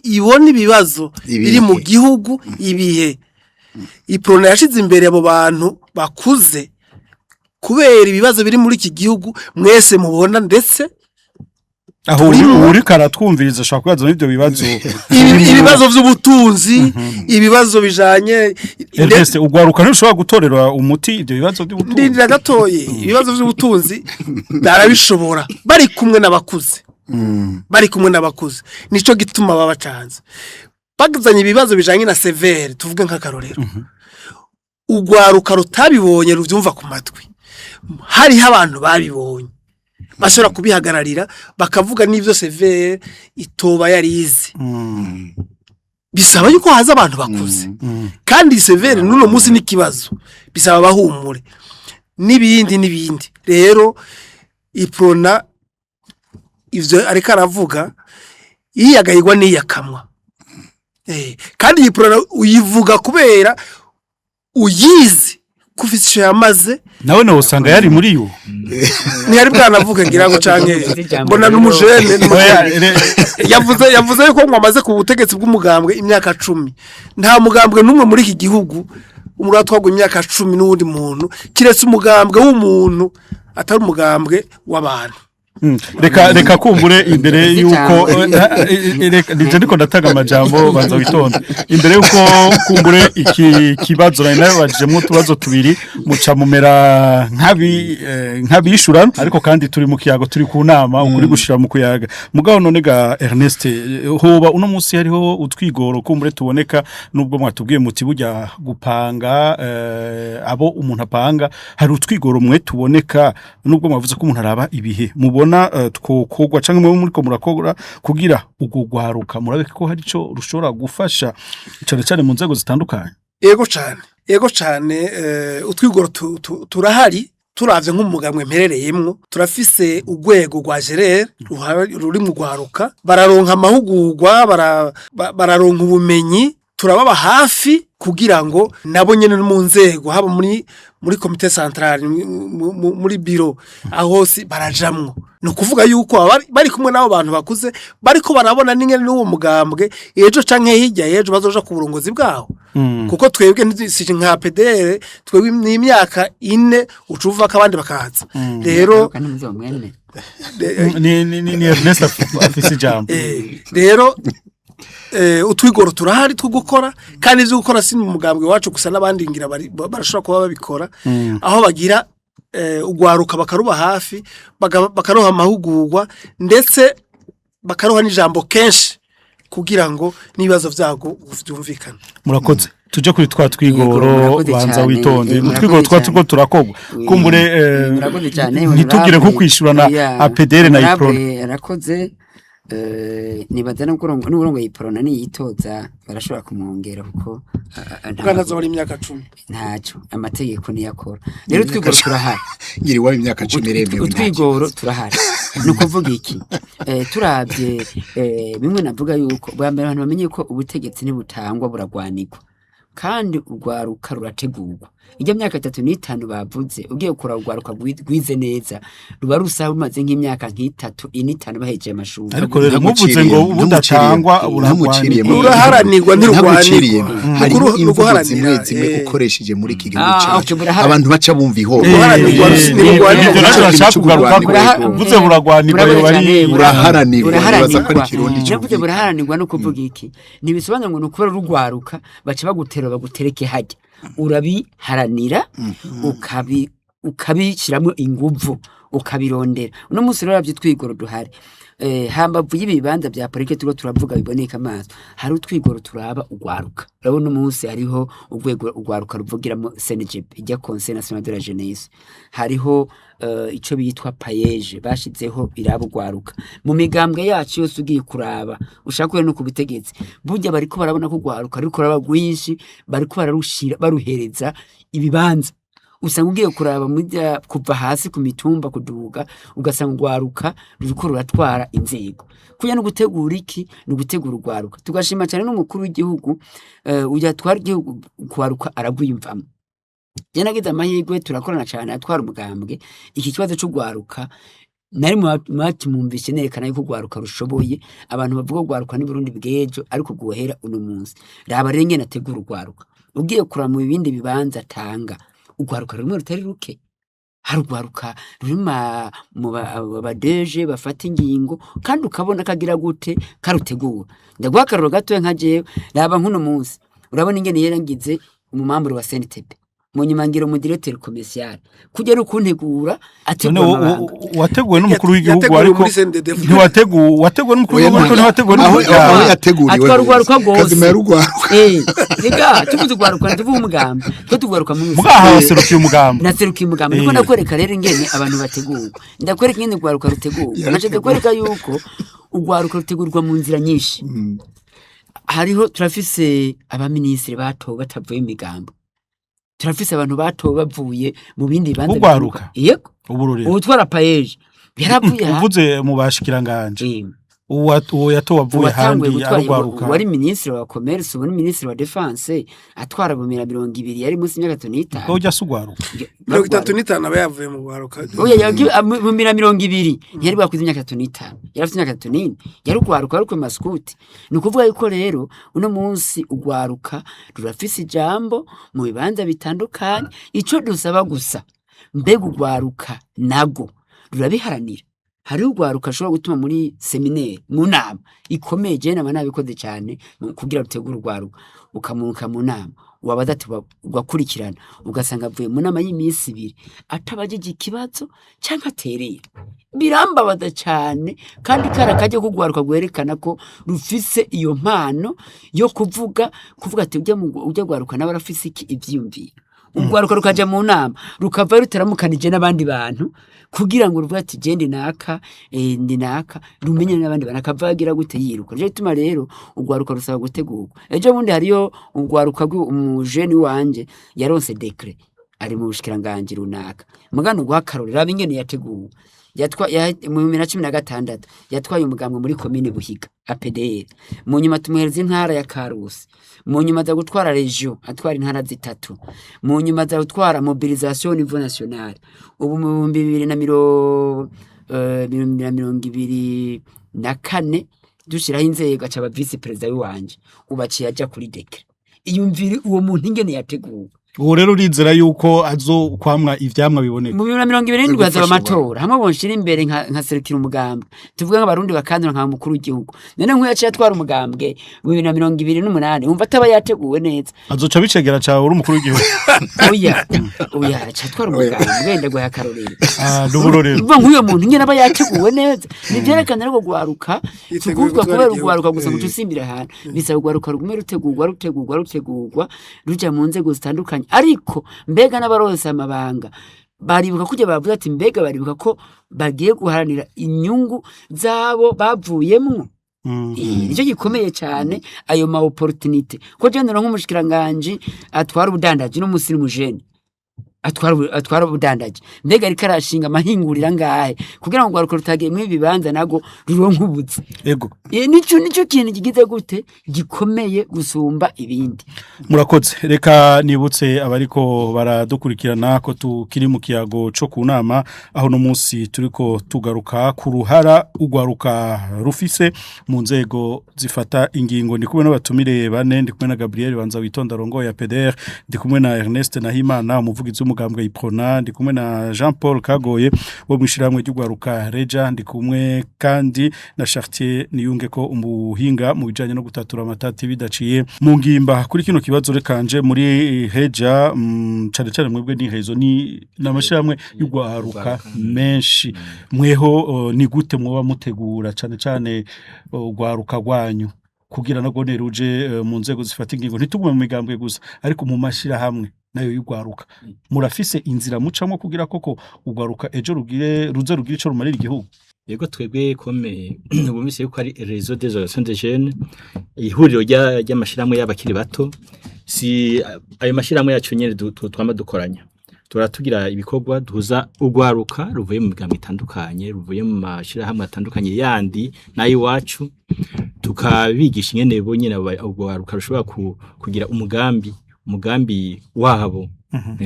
ibona ibibazo Ibihe. biri mu gihugu. Ibihe Uprona yashize imbere abo bantu bakuze kubera ibibazo biri muri iki gihugu mwese mubona, ndetse Aho uriko aratwumviriza ashobora kubaza n'ivyo bibazo. Ibibazo vy'ubutunzi, ibibazo bijanye Ernest, ugwaruka ntushobora gutorera umuti ivyo bibazo by'ubutunzi? Ndindira gatoye. Ibibazo vy'ubutunzi barabishobora bari kumwe n'abakuze, bari kumwe n'abakuze. Nico gituma babacanze bagazanye ibibazo bijanye na CVR, tuvuge nk'akarorero. Ugwaruka rutabibonye ruvyumva ku matwi, hariho abantu babibonye bashobora kubihagararira, bakavuga n'ivyo CVR itoba yarize. Bisaba yuko haza abantu bakuze, kandi CVR n'uno munsi n'ikibazo, bisaba abahumure n'ibindi n'ibindi. Rero Uprona ivyo ariko aravuga yiyagayirwa n'iyakamwa. Kandi iyi Uprona uyivuga kubera uyizi ko ufise ico yamaze. Nawe no usanga yari muri yo. Ntiyari bwanavuge ngira ngo canke mbona n'umujene Oya, n'umujene. Yavuze yuko ngo amaze ku butegetsi bw'umugambwe imyaka 10. Nta mugambwe n'umwe muri iki gihugu umuratwagwa imyaka 10 n'uwundi muntu, kiretse umugambwe w'umuntu atari umugambwe w'abantu. Reka kumbure imbere yuko Ijambo. Reka nije ndiko ndatanga amajambo, banza witonde. Imbere yuko kumbure iki kibazo nari nabajijemwo utubazo tubiri, muca mumera nk'abishura, ariko kandi turi mu kiyago, turi ku nama, ukuri gushira mu kuyaga. Mugabo none ga Ernest, hoba uno munsi hariho utwigoro kumbure tuboneka, nubwo mwatubwiye muti burya gupanga abo umuntu apanga, hari utwigoro mwe tuboneka, nubwo mwavuze ko umuntu araba ibihe mubona, twokogwa canke mwe muriko murakora kugira ugo gwaruka murabe ko hari ico rushobora gufasha cane cane mu nzego zitandukanye? Ego cane, ego cane. Utwigoro turahari. Turavye nk'umugambwe mperereyemwo, turafise urwego rwa gerere ruri mu rwaruka, bararonka amahugurwa, bararonka ubumenyi, turababa hafi kugira ngo nabo nyene no mu nzego, haba muri comité central, muri bureau, aho hose barajamwo. Ni ukuvuga yuko bari kumwe n'abo bantu bakuze, bariko barabona n'ingene n'uwo mugambwe ejo canke hirya y'ejo bazoja ku burongozi bwawo, kuko twebwe si nka PDR, twebwe n'imyaka 4 ucuva ko abandi bakaza. Rero Ntimuzomwemere. Ni Ernest afise ijambo. Rero utwigoro turahari two gukora, kandi ivyo gukora si mu mugambwe wacu gusa, n'abandi ngira barashobora kuba babikora, aho bagira ugwaruka bakaruba hafi, bakaroha amahugurwa, ndetse bakaroha n'ijambo kenshi kugira ngo n'ibibazo vyago vyumvikane. Murakoze. Tuje kuri twa twigoro. Yego, murakoze Banza cyane. witonde. Murakoze Utwigoro twa cyane. turiko turakogwa kumbure, Murakoze cyane. ntitugire nko kwishurana Oya, APDR na honorable Uprona. Arakoze. Nibaza n'uburongo Uprona niyitoza barashobora kumwongera, kuko bwa ntazobara imyaka 10. Ntacyo, amategeko niyakora. Rero utwigoro turahari. Ngira iwabo imyaka 10 iremewe, nta Utwigoro kibazo. Turahari. Ni ukuvuga iki? Turavye bimwe navuga yuko bwa mbere abantu bamenye ko ubutegetsi ntibutangwa, buragwanirwa, kandi urwaruka rurategurwa. Ijya myaka 35 bavuze, ugiye kuraba urwaruka rwize neza ruba rusa rumaze nk'imyaka nk'itatu, ine, itanu bahejeje amashuri. Ariko rero muvuze ngo budatangwa Ntamuciriyemo. buragwanirwa. Ruraharanirwa, ntirurwanirwa. Ntaguciriyemo. Hariho Ni imvugo uguharanira, zimwe zimwe ukoresheje muri iki gihugu Ah, cacu okay, buraharanirwa. abantu baca bumva ihoho. Guharanirwa, ntirurwanirwa. Ivyo navyo nashaka kugarukako. Uvuze buragwanirwa Murakoze yoba ari cyane, Buraharanirwa, nibaza ko ari buraharanirwa. ikirundi Navuze cyumvikana. buraharanirwa no kuvuga iki, ntibisobanura ngo ni ukubera urugwaruka baca bagutera bagutereke hajya, urabiharanira, ukabishyiramo inguvu, ukabirondera. Uno munsi rero uravye utwigoro duhari, hambavu y'ibibanza bya parike turiko turavuga biboneka amaso, hari utwigoro turaba ugwaruka. Urabona uno munsi hariho urwego ugwaruka ruvugiramo, CNJP, ijya Conseil National de la Jeunesse, hariho ico bitwa PAEEJ bashizeho iraba ugwaruka mu migambwe yacu yose. Ugiye kuraba ushaka no ku butegetsi, burya bariko barabona ko ugwaruka ruriko ruraba rwinshi, bariko bararushira baruhereza ibibanza. Usanga ugiye kuraba kuva hasi ku mitumba kuduga, ugasanga urwaruka ruriko ruratwara inzego. Kuya no gutegura iki, ni ugutegura urwaruka. Tugashima cyane n'umukuru w'igihugu, uyu atwara igihugu, kwaruka aragwiyumvamo. Je nagize amahirwe turakorana cyane, atwara umugambwe. Iki kibazo c'urwaruka nari mwakimwumvise nerekana yuko urwaruka rushoboye. Abantu bavuga urwaruka ni Burundi bw'ejo, ariko guhera uno munsi raba rero ingene ategura urwaruka. Ugiye kuraba mu bindi bibanza atanga urwaruka rumwe rutari ruke, hari urwaruka ruri mu badeje bafata ingingo, kandi ukabona kagira gute karutegura. Ndaguha akarorero gatoya nka jewe, raba nk'uno munsi urabona ingene yerangize umumamburo wa CNTB, mu nyuma ngira umu directeur commercial kugera ukuntegura None ategura amabanga. Wateguwe n'umukuru w'igihugu Yateguwe ariko muri CNDD-FDD. ntiwateguwe, wateguwe n'umukuru Oya, w'igihugu ariko ntiwateguwe aho n'umuryango. aho yateguriwe Atwara neza. urwaruka rwose. Kazima yarugwaruka. Rega tuvuze urwaruka ntituvuge umugambi, twe tugaruka mu Mugaha waserukiye umugambi. Naserukiye umugambi niko. Ndakwereka rero ingene abantu bategurwa, ndakwereka ingene urwaruka rutegurwa. Nashatse kwereka yuko urwaruka rutegurwa mu nzira nyinshi. Hariho, turafise abaminisitiri batowe batavuye imigambo, turafise abantu batowe bavuye mu bindi bibanza Urwaruka? bitandukanye. Yego. Uburorero? Uwutwara PAEEJ yaravuye Uvuze mu bashikiranganje, uwo yatowe avuye uwatanguye handi gutwara arugwaruka. Wari minisitiri wa commerce, ubu ni minisitiri wa défense, atwara bumira 20, yari munsi y'imyaka 35. Ko ujya ugwaruka. 35 aba yavuye mu rwaruka. Oya, mu bibiri na 20 ntiyari bwakuze imyaka 35, yari afite imyaka 34, yari ugwaruka, yari ku masikuti. Ni ukuvuga yuko rero uno munsi ugwaruka rurafise ijambo mu bibanza bitandukanye. Ico dusaba gusa, mbega ugwaruka nago rurabiharanira? Hariho ugwaruka ashobora gutuma muri séminaire, mu nama ikomeye. Jewe nama nabikoze cyane kugira rutegure urwaruka, ukamuruka mu nama, wabaza ati ugakurikirana, ugasanga avuye mu nama y'iminsi 2 atabajije ikibazo canke aterera. Birambabaza cyane, kandi kara kajya kugwaruka gwerekana ko rufise iyo mpano yo kuvuga, kuvuga ati ujya gwaruka nawe arafise iki ivyiyumviro. Urwaruka rukaja mu nama rukava rutaramukanije n'abandi bantu, kugira ngo ruvuge ati je ndi naka, ndi naka, rumenye n'abandi bantu, akava agira gute yiruka. Nico gituma rero urwaruka rusaba gutegurwa. Ejo bundi hariyo urwaruka umujeni wanje yaronse décret, ari mu bushikiranganji runaka. Mugano guha akarorero, raba ingene yateguwe. Mu 2016 yatwaye umugambwe muri komine Buhiga, APDR. Mu nyuma tumuhereza intara ya Karusi, mu nyuma aza gutwara région, atwara intara zitatu, mu nyuma aza gutwara mobilisation au niveau national. Ubu mu 2024 dushiraho inzego, aca aba vice président w'iwanje, ubu aciye aja kuri décret. Iyumvire uwo muntu ingene yateguwe. Ubu rero urizera yuko azo kwamwa ivyamwa biboneka? Mu 2027 hazaba Gufasha. amatora, hamwe bonshira imbere nkaserukira umugambwe, tuvuge nk'abarundi bakandura nka mukuru w'igihugu. None nk'uyu yaciye atwara umugambwe mu 2028, wumva ataba yateguwe neza? Azoca bicegera cawe uri umukuru w'igihugu? Oya, oya, aca atwara umugambwe. Ndaguha akarorero. Ah, n'uburorero. Uvuga nk'uyo muntu nyene aba yateguwe neza, nivyerekana rero gwaruka Yiteguye tukuzwa gutwara kubera igihugu. ugwaruka gusa ngo usimbire ahantu. Bisaba ugwaruka rugume rutegurwa, rutegurwa, rutegurwa, ruja mu nzego zitandukanye. Ariko mbega n'abaronse amabanga baribuka kujya bavuga ati mbega baribuka ko bagiye guharanira inyungu zabo bavuyemwo? Nicyo gikomeye cyane, ayo ma opportunité ko je ndora nk'umushikiranganje atwara ubudandaji n'umusi n'umujene. Atwara ubudandaji, mbega ariko arashinga amahinguriro angahe kugira ngo urwaruka rutagiye muri ibibanza nago ruronke ubuzi? Nico kintu kigize gute gikomeye gusumba ibindi. Murakoze. Reka nibutse abariko baradukurikirana ko tukiri mu kiyago co ku nama, aho no munsi turiko tugaruka ku ruhara ugwaruka rufise mu nzego zifata ingingo. Ndi kumwe n'abatumire bane: ndi kumwe na Gabriel Banza Witonda rongo ya PDR, ndi kumwe na Ernest Nahimana, umuvugizi w'umugambwe Iprona, ndi kumwe na Jean Paul Kagoye wo mwishirahamwe ry'ugwaruka Reja, ndi kumwe kandi na Chartier Niyunge ko umuhinga mu bijanye no gutatura amatati bidaciye mu ngimba. Kuri kino kibazo rekanje muri Heja, cane cane mwebwe ni hezo ni namashirahamwe y'ugwaruka menshi, mweho ni gute mwoba mutegura cane cane ugwaruka rwanyu kugira no gone ruje mu nzego zifata ingingo? Ntitugume mu migambwe gusa, ariko mu mashirahamwe nayo y'ugwaruka murafise inzira mucamwo kugira koko ugwaruka ejo rugire ruze rugire ico rumarira igihugu? Yego, twebwe comme bumvise yuko ari réseau des organisations de jeunes, ihuriro ry'amashirahamwe y'abakiri bato, si ayo mashirahamwe yacu nyene twama dukoranya, turatugira ibikorwa duhuza urwaruka ruvuye mu migambi itandukanye, ruvuye mu mashirahamwe atandukanye yandi n'ayiwacu, tukabigisha ingene bo nyene urwaruka rushobora kugira umugambi wabo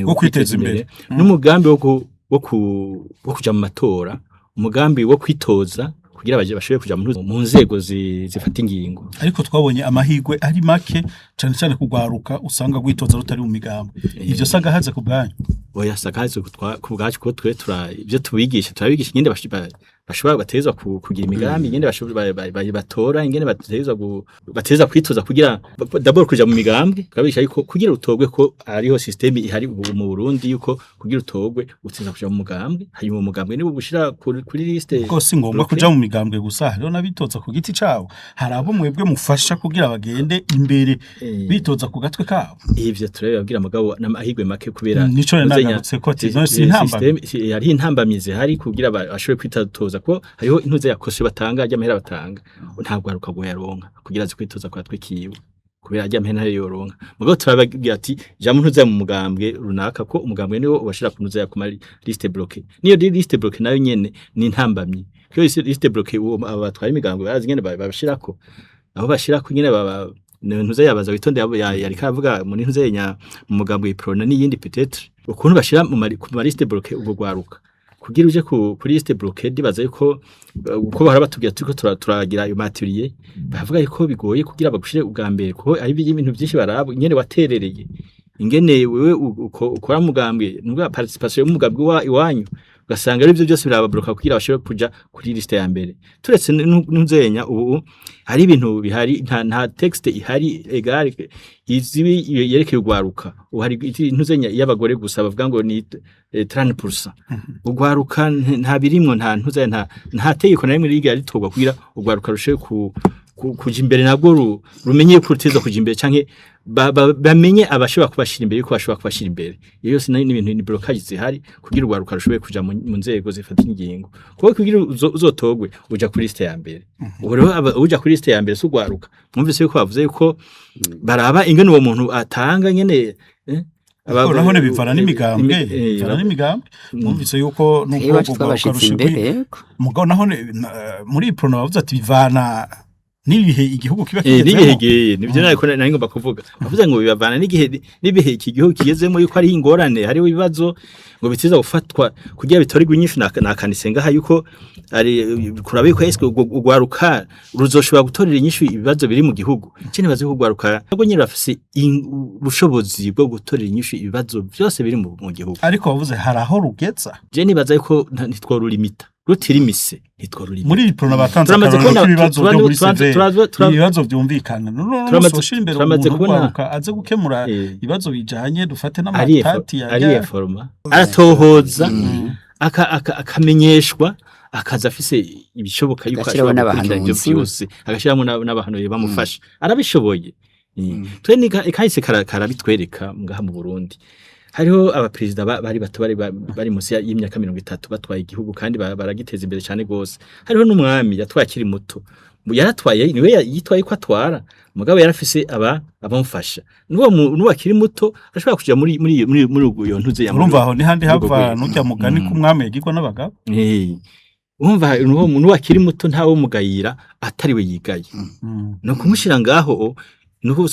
wo kwiteza imbere, n'umugambi wo kuja mu matora, umugambi wo kwitoza kugira baje bashobore kuja mu nzego zifata ingingo. Ariko twabonye amahigwe ari make cane cane kugwaruka usanga gwitoza rutari mu migambo. Ivyo saga haze ku bwanyu? Oya, sakaze ku bwacu, ko twe tura ivyo tubigisha, turabigisha ingene bashobora batezwa kugira imigambi, ingene bashobora batora, ingene batezwa kwitoza kugira d'abord kuja mu migambwe. Turabigisha yuko kugira utogwe, ko hariho système ihari ubu mu Burundi yuko kugira utogwe uteza kuja mu mugambwe, hanyuma umugambwe niwo gushira kuri liste. Ko si ngombwa bloquée. kuja mu migambwe gusa, hariho n'abitoza ku giti cabo. Hari abo mwebwe mufasha kugira bagende imbere bitoza ku gatwe kabo? Ivyo turabibabwira, mugabo n'amahirwe make kubera Nico rero uzenya- nagarutse ko ati no si intambamyi. Hariho intambamyi zihari kugira bashobore kwitoza, ko hariho intuze ya caution batanga, ry'amahera batanga, ntabwo aruka ngo yaronka kugira aze kwitoza kwa twikiwe kubera ajya amahera ntayo yoronka. Mugabo turababwira ati ja mu ntuze mu mugambwe runaka, ko umugambwe niwo ubashira ku ntuze ya ku ma liste bloquée. Niyo liste bloquée nayo nyene ni intambamyi, kuko liste bloquée uwo abatwara imigambwe barazi ingene babashirako, aho bashirako nyene baba ntuze yabaza witonde yariko aravuga muri ntuze nya mu mugambwe Iprona n'iyindi peut-être ukuntu bashira ku ma liste bloquée ubwo gwaruka kugira uje kuri liste bloquée. Ndibaza yuko uko bahora batubwira turiko turagira ayo maturiye, bavuga yuko bigoye kugira bagushire ubwa mbere, kuko ari ibintu byinshi baraba, ingene waterereye, ingene wewe ukora mugambwe, nubwo participation y'umugambwe iwanyu, ugasanga ari byo byose birababloka kugira bashobore kuja kuri liste ya mbere. Turetse n'unzenya ubu hari ibintu bihari, nta texte ihari égale izibi yerekeye ugwaruka. Ubu hari intuzenya y'abagore gusa bavuga ngo ni 30%. Ugwaruka nta birimwo, nta ntuzenya, nta tegeko na rimwe rigera ritorwa kugira ugwaruka rushe kuja imbere, nabwo rumenye ko ruteza kuja imbere, canke bamenye abashobora kubashira imbere yuko bashobora kubashira imbere. Iyo yose nayo n'ibintu ni blocage zihari kugira ugwaruka rushoboye kuja mu nzego zifata ingingo, kuko kugira uzotogwe uja kuri liste ya mbere. Ubu rero uja kuri liste ya mbere si ugwaruka. Mwumvise yuko bavuze yuko baraba ingene uwo muntu atanga nyene. Naho bivana n'imigambwe, bivana n'imigambwe. Mwumvise yuko Twebwe nuko iwacu ugwaruka twabashitse rushigwi imbere, yego. Mugabo naho muri Iprona bavuze ati bivana n'ibihe igihugu kiba N'igihe kigezemo. gihe nivyo nariko nari ngomba kuvuga. Bavuze ngo bibavana n'igihe n'ibihe iki gihugu kigezemo, yuko ari ingorane, hariho ibibazo ngo bitiza gufatwa kugira bitorerwe inyishu. Nakanise ngaha yuko ari kuraba yuko eske ugwaruka ruzoshobora gutorera inyishu ibibazo biri mu gihugu. Cene bazi ko ugwaruka nabwo nyene bafise ubushobozi bwo gutorera inyishu ibibazo byose biri mu gihugu. Ariko bavuze hari aho rugeza. Je nibaza yuko ntitworulimita, rutirimise ntitworulimita. Muri Iprona batanze Turamaze akarorero kubona- k'ibibazo byo muri CVR, ibibazo byumvikana none ushira imbere turamaze umuntu kubona- ugwaruka aze gukemura ibibazo bijanye dufate n'amatati ya ari informa, aratohoza, akamenyeshwa, akaza afise ibishoboka yuko Agashyiraho ashobora gukurikirana ivyo n'abahanuzi. vyose, agashyiramo n'abahanuzi bamufasha, arabishoboye. Twe ni kahise karabitwereka ngaha mu Burundi hariho abaperezida bari bato, bari munsi y'imyaka 30 batwaye igihugu kandi baragiteza imbere cyane gose. Hariho n'umwami yatwaye akiri muto, yaratwaye, niwe yitwaye ko atwara, mugabo yarafise aba Abamufasha n'uwo akiri muto ashobora kuja muri iyo ntuze ya Urumva aho ni handi muri urwo hava rwego. nurya mugani k'umwami yagirwa n'abagabo. Urumva n'uwo akiri muto ntawe mugayira atari we yigaye. No kumushira ngaho nuko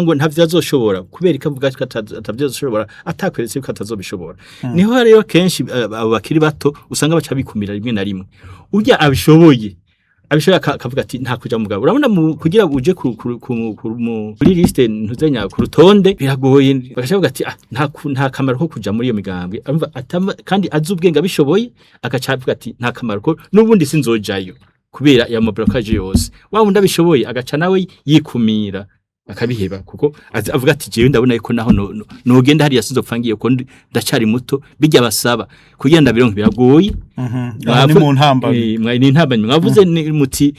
ngo ntavyo azoshobora, kubera ko avuga ko atavyo azoshobora, atakweretse ko atazobishobora. Niho rero kenshi abo bakiri bato usanga baca bikumira rimwe na rimwe. Urya abishoboye akavuga ati nta kuja mugabo. Urabona kugira uje kuri liste ntuzenya ku rutonde biragoye, bagaca bavuga ati ah, nta kamaro ko kuja muri iyo migambwe. Urumva kandi azi ubwenge abishoboye, agaca avuga ati nta kamaro ko n'ubundi sinzojayo kubera ya mablocage yose. Wa wundi abishoboye agaca nawe yikumira akabiheba, kuko avuga ati jewe ndabona yuko naho nogenda hariya sinzopfa ngiye, ko ndacari muto, bijya basaba kugira ndabironke biragoye. Aho ni mu ntambamyi. Ni intambamyi mwavuze ni muti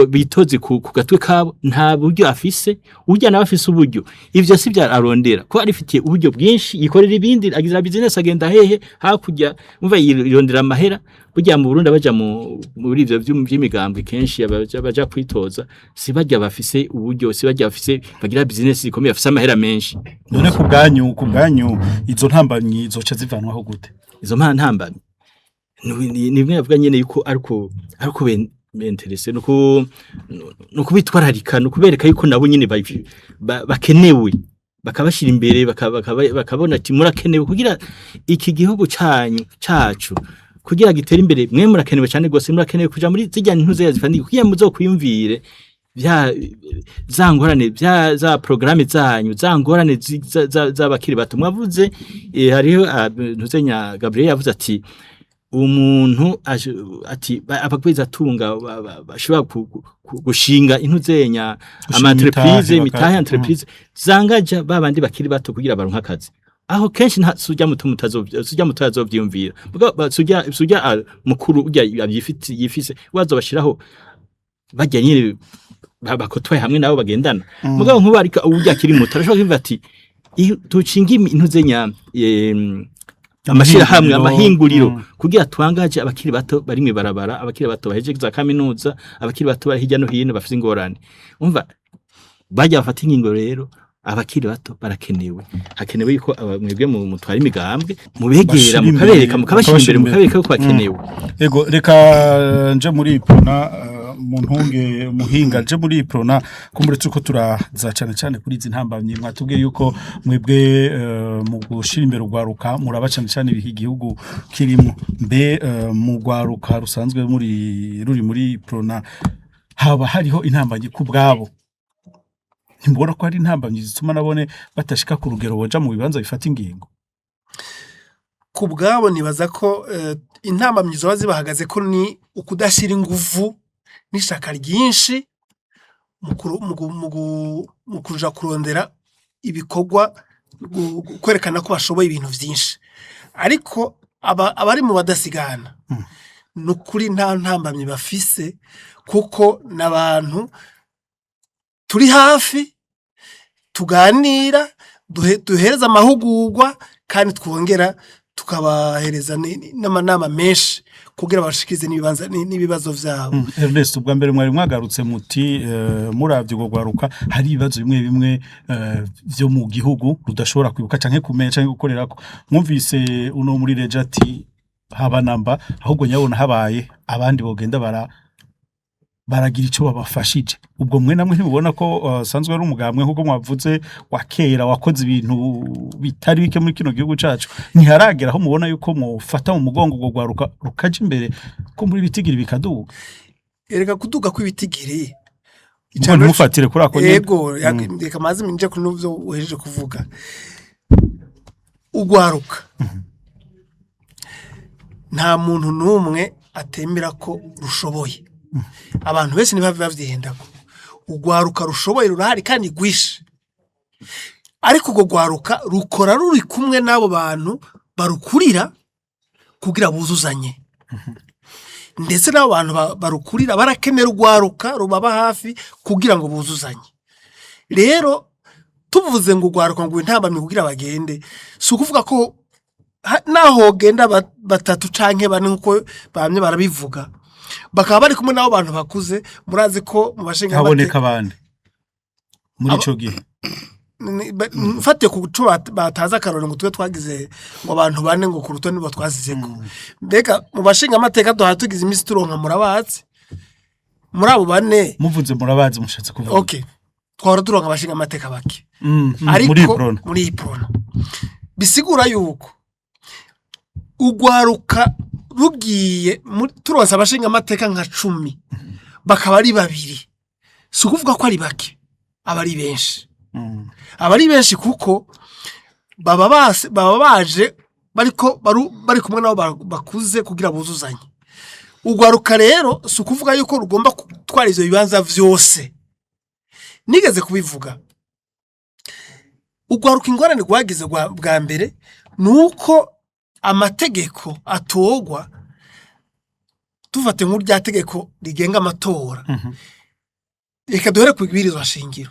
bitoze ku gatwe kabo, nta buryo afise. Urya nawe afise uburyo, ivyo si bya arondera ko arifitiye uburyo bwinshi, yikorera ibindi, agira business, agenda hehe hakurya, umva yirondera amahera. Burya mu Burundi abaja muri ivyo vy'imigambwe kenshi abaja kwitoza si barya bafise uburyo, si barya bafise bagira business zikomeye, bafise amahera menshi. None ku bwanyu izo ntambamyi zoca zivanwaho gute? Izo ntambamyi ni bimwe bavuga nyene yuko ariko benterese nuko bitwararika, nuko bereka yuko nabo nyene bakenewe, bakabashira imbere, bakabona ati murakenewe kugira iki gihugu canyu cacu kugira gitere imbere, mwe murakenewe cyane gose, murakenewe kuja muri zirya ntuze zifandika kugira muzokwiyumvire vya za ngorane vya za programme zanyu, za ngorane z'abakiri bato mwavuze. Hariho ntuzenya Gabriel yavuze ati umuntu ati abagwiza atunga bashobora gushinga intuzenya Gushinga ama entreprise imitahe imitahe, entreprise zangaja babandi bakiri bato kugira baronke akazi. Aho kenshi nta sujya muto mutazovya sujya muto azovyiyumvira. Sujya mukuru urya abyifiti yifise wazobashiraho bajya nyine bakotwaye hamwe nabo bagendana. Mugabo nkuba ariko urya akiri muto arashobora kwiyumva ati iyo tucinga intuzenya amashirahamwe, Amahinguriro. amahinguriro kugira twangaje abakiri bato bari mw'ibarabara, abakiri bato bahejeje za kaminuza, abakiri bato bari hirya no hino bafise ingorane. Umva bajya bafata ingingo rero, abakiri bato barakenewe, hakenewe yuko mwebwe mutwara imigambwe mubegera, Bashira imbere, mukabereka, mukabashira imbere, mukabashira imbere. Mukabereka ko bakenewe. Ego, reka nje muri Uprona, mu ntunge muhinga, nje muri Uprona kumbure turiko turaza cane cane kuri izi ntambamyi. Mwatubwiye yuko mwebwe mu gushira imbere urwaruka muraba cane cane ibihe igihugu kirimo. Mbe mu rwaruka rusanzwe muri ruri muri Uprona haba hariho intambamyi ku bwabo? Ntimubona ko hari intambamyi zituma nabone batashika ku rugero boja mu bibanza bifata ingingo? Ku bwabo nibaza ko intambamyi zoba zibahagaze ko ni ukudashyira inguvu n'ishaka ryinshi mu kuja kurondera ibikorwa, kwerekana ko bashoboye ibintu vyinshi. Ariko abari mu badasigana ni ukuri nta ntambamyi bafise, kuko n'abantu turi hafi, tuganira, duhereza amahugurwa, kandi twongera tukabahereza n'amanama menshi kugira bashikirize n'ibibanza n'ibibazo vyabo. Ernest, ubwa mbere mwari mwagarutse muti muravye urwo rwaruka hari ibibazo bimwe bimwe vyo mu gihugu rudashobora kwibuka canke kumenya canke gukorerako. Mwumvise uno muri reja ati haba namba, ahubwo nyabona habaye abandi bogenda baragira ico babafashije. Ubwo mwe namwe ntimubona ko sanzwe ari umugambwe nkuko mwavuze wa kera wakoze ibintu bitari bike muri kino gihugu cacu, ntiharagera aho mubona yuko mufata mu mugongo urwo rwaruka rukaja imbere ko muri bitigiri bikaduga? Erega kuduga kw'ibitigiri Ngo ntimufatire kuri ako nyene. Ego, reka maze minje ku nuvyo uhejeje kuvuga. Ugwaruka, nta muntu n'umwe atemera ko rushoboye. Abantu benshi ntibave bavyihendako. Ugwaruka rushoboye rurahari kandi rwinshi, ariko urwo rwaruka rukora ruri kumwe n'abo bantu barukurira kugira buzuzanye. Ndetse n'abo bantu barukurira barakenera urwaruka rubaba hafi kugira ngo buzuzanye. Rero tuvuze ngo urwaruka ngo intambamyi kugira bagende, si ukuvuga ko naho hogenda batatu canke bane nkuko bamye barabivuga, bakaba bari kumwe n'abo bantu bakuze, murazi ko mu bashinga Haboneka abandi muri ico gihe. Mfatiye ku co batazi akarorero ngo tube twagize ngo abantu bane ngo ku rutonde nibo twasizeko. Mbega mu bashinga amateka duhora tugize iminsi turonka, murabazi muri abo bane. Muvuze murabazi, mushatse kuvuga? Okay, twahora turonka abashinga amateka bake. Muri Ariko Uprona. Muri Uprona bisigura yuko ugwaruka rugiye turonse abashinga amateka nka 10 bakaba ari babiri, si ukuvuga ko ari bake, aba ari benshi. Aba ari benshi kuko baba baje bariko bari kumwe nabo bakuze kugira buzuzanye. Ugwaruka rero si ukuvuga yuko rugomba gutwara ivyo bibanza vyose. Nigeze kubivuga, ugwaruka ingorane rwagize bwa mbere ni uko amategeko atogwa, tufate nk'urya tegeko rigenga amatora. Reka duhere ku ibwirizwa shingiro.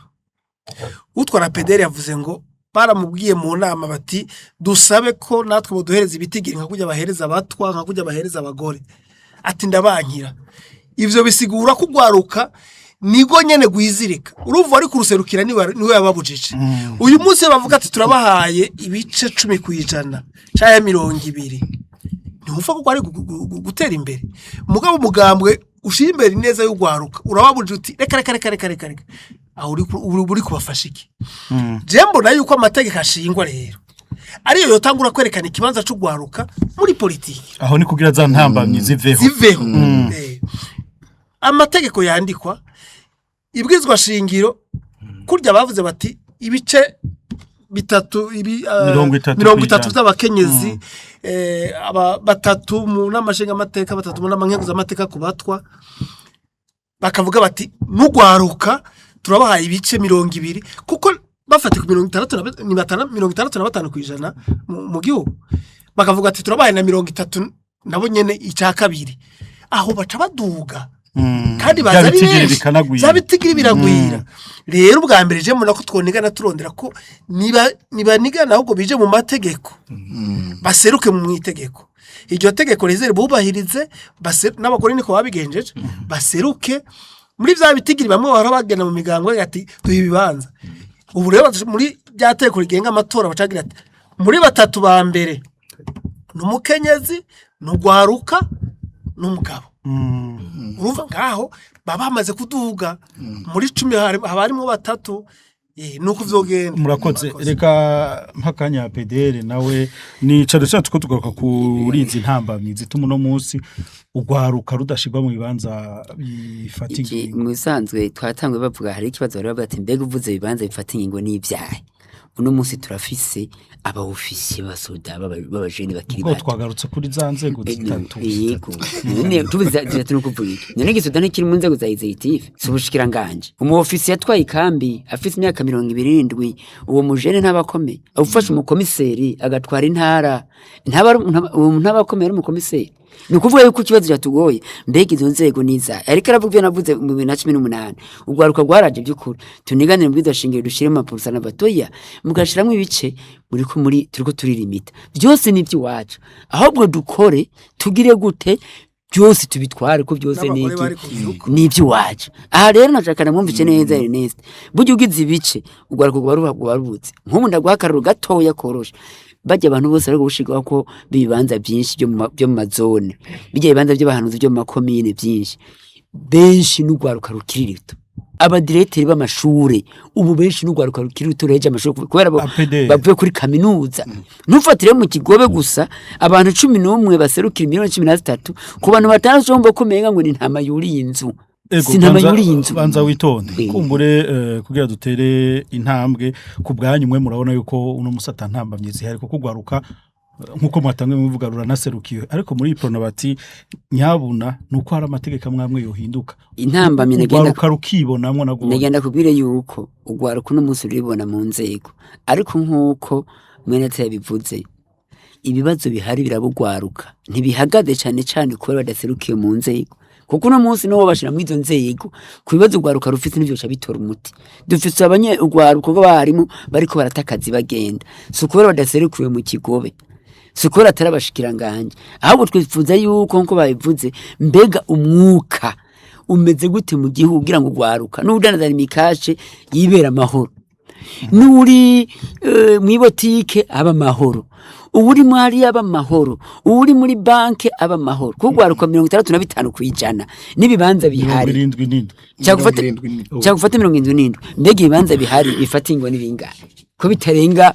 Utwara PDR yavuze ngo baramubwiye mu nama bati dusabe ko natwe boduhereza ibitigiri nka kurya bahereza abatwa, nka kurya bahereza abagore, ati ndabankira. Ivyo bisigura ko ugwaruka nigo nyene gwizirika, urumva ari kuruserukira niwe yababujije. Uyu munsi iyo bavuga ati turabahaye ibice 10% canke 20, ntiwumva ko kwari gutera imbere. Mugabo umugambwe ushira imbere neza y'ugwaruka urababujije uti reka reka reka reka reka reka, aho uri kubafasha iki? Je mbona yuko amategeko ashingwa rero ariyo yotangura kwerekana ikibanza c'ugwaruka muri politiki. Aho ni kugira za ntambamyi ziveho. Ziveho. Amategeko yandikwa, ibwirizwa shingiro, kurya bavuze bati ibice bitatu ibi 30 30 kw'ijana. by'abakenyezi, aba batatu mu nama nshingamateka, batatu mu nama nkenguzamateka ku batwa, bakavuga bati nugwaruka turabahaye ibice 20, kuko bafata ku 60 ni batana 65% mu gihugu, bakavuga ati turabahaye na 30 nabo nyene icya kabiri, aho baca baduga kandi Bya baza ari bitigiri benshi. bikanagwira. Bya bitigiri biragwira. Rero ubwa mbere je mbona ko twonigana turondera ko niba nibanigana ahubwo bije mu mategeko, baseruke mu itegeko, iryo tegeko rizere bubahirize, n'abagore niko babigenjeje, baseruke muri bya bitigiri. Bamwe bahora bagenda mu migango ati duha ibibanza, ubu rero muri bya tegeko rigenga amatora bacagira ati muri batatu ba mbere ni umukenyezi, ni ugwaruka n'umugabo. Urumva ngaho baba bamaze kuduga muri 10 haba harimo batatu, nuko vyogenda. Murakoze. Reka mpakanya PDR nawe ni cane cane tuko tugaruka kuri izi ntambamyi zituma uno munsi ugwaruka rudashirwa mu bibanza bifata Iki ingingo. mu bisanzwe twatanguye bavuga hari ikibazo bari bavuga ati mbega uvuze ibibanza bifata ingingo n'ibyahe? Uno munsi turafise aba ofisiye b'abasoda b'abajene bakiri Ubwo bato. twagarutse kuri za nzego zitatu. Yego, none tuvuze zitatu no kuvuga iki? None igisoda ntikiri mu nzego za executive, si ubushikiranganje? Umu ofisiye atwaye ikambi afise imyaka 27, uwo mujene ntabakomeye. Ufashe umukomiseri agatwara intara, uwo ntabakomeye ari umukomiseri. Ni ukuvuga yuko ikibazo cyatugoye, mbega izo nzego niza ariko aravuga ibyo navuze mu 2018, urwaruka rwaraje by'ukuri tuniganire mu bwiza shingiro, dushire mu mapulsa n'abatoya, mugashiramwo ibice muri ko muri turiko turirimita byose ni iby'iwacu, ahubwo dukore tugire gute byose tubitware ko byose ni N'abagore iki? bari ku gihugu. Ni iby'iwacu. Aha rero nashaka namwumvice neza Ernest, burya ugize ibice urwaruka rwa rubutse. Nk'ubu ndaguha akararo gatoya koroshe: bajya abantu bose ariko gushirwaho ko ibibanza byinshi byo mu mazone, bijya ibibanza by'abahanuzi byo mu makomine byinshi, benshi n'urwaruka rukiri ruto. Abadirecteurs b'amashure ubu benshi n'urwaruka rukiri ruto ruheje amashuri kubera APD. bavuye kuri kaminuza. Ntufatire mu kigobe gusa abantu 11 baserukira miliyoni 13 ku bantu batandatu, bumva ko umenga ngo ni intama yuriye inzu. Ego, Si intama yuriye inzu. Banza witonde. Kumbure kugira dutere intambwe ku bwanyu, mwe murabona yuko uno musata ntambamye zihari kuko ugwaruka nkuko mwatangiye muvuga ruranaserukiwe, ariko muri Uprona bati nyabuna nuko hari amategeko amwe amwe yohinduka. Intambamyi nagenda ugwaruka rukibonamwo na gose. Nagenda kubwire yuko ugwaruka uno munsi ruribona mu nzego, ariko nk'uko mwene yabivuze, ibibazo bihari birabugwaruka ntibihagaze cane cane kubera badaserukiye mu nzego, kuko uno munsi niwo bashira muri izo nzego ku bibazo ugwaruka rufite nivyo bica bitora umuti. Dufise abanye ugwaruka rw'abarimu bariko barata akazi bagenda, si ukubera badaserukiwe mu kigobe, si ukubera atari abashikiranganje, ahubwo twifuza yuko nkuko babivuze, mbega umwuka umeze gute mu gihugu kugira ngo ugwaruka n'udandaza imikashe yibera amahoro. N'uri mw'ibotike aba amahoro, uwuri mwari aba amahoro, uwuri muri banke aba amahoro, kuko ugwaruka 65% n'ibibanza bihari. 77. Cyagufata 77. Cyagufata 77. Mbega ibibanza bihari bifata ingo n'ibingahe, ko bitarenga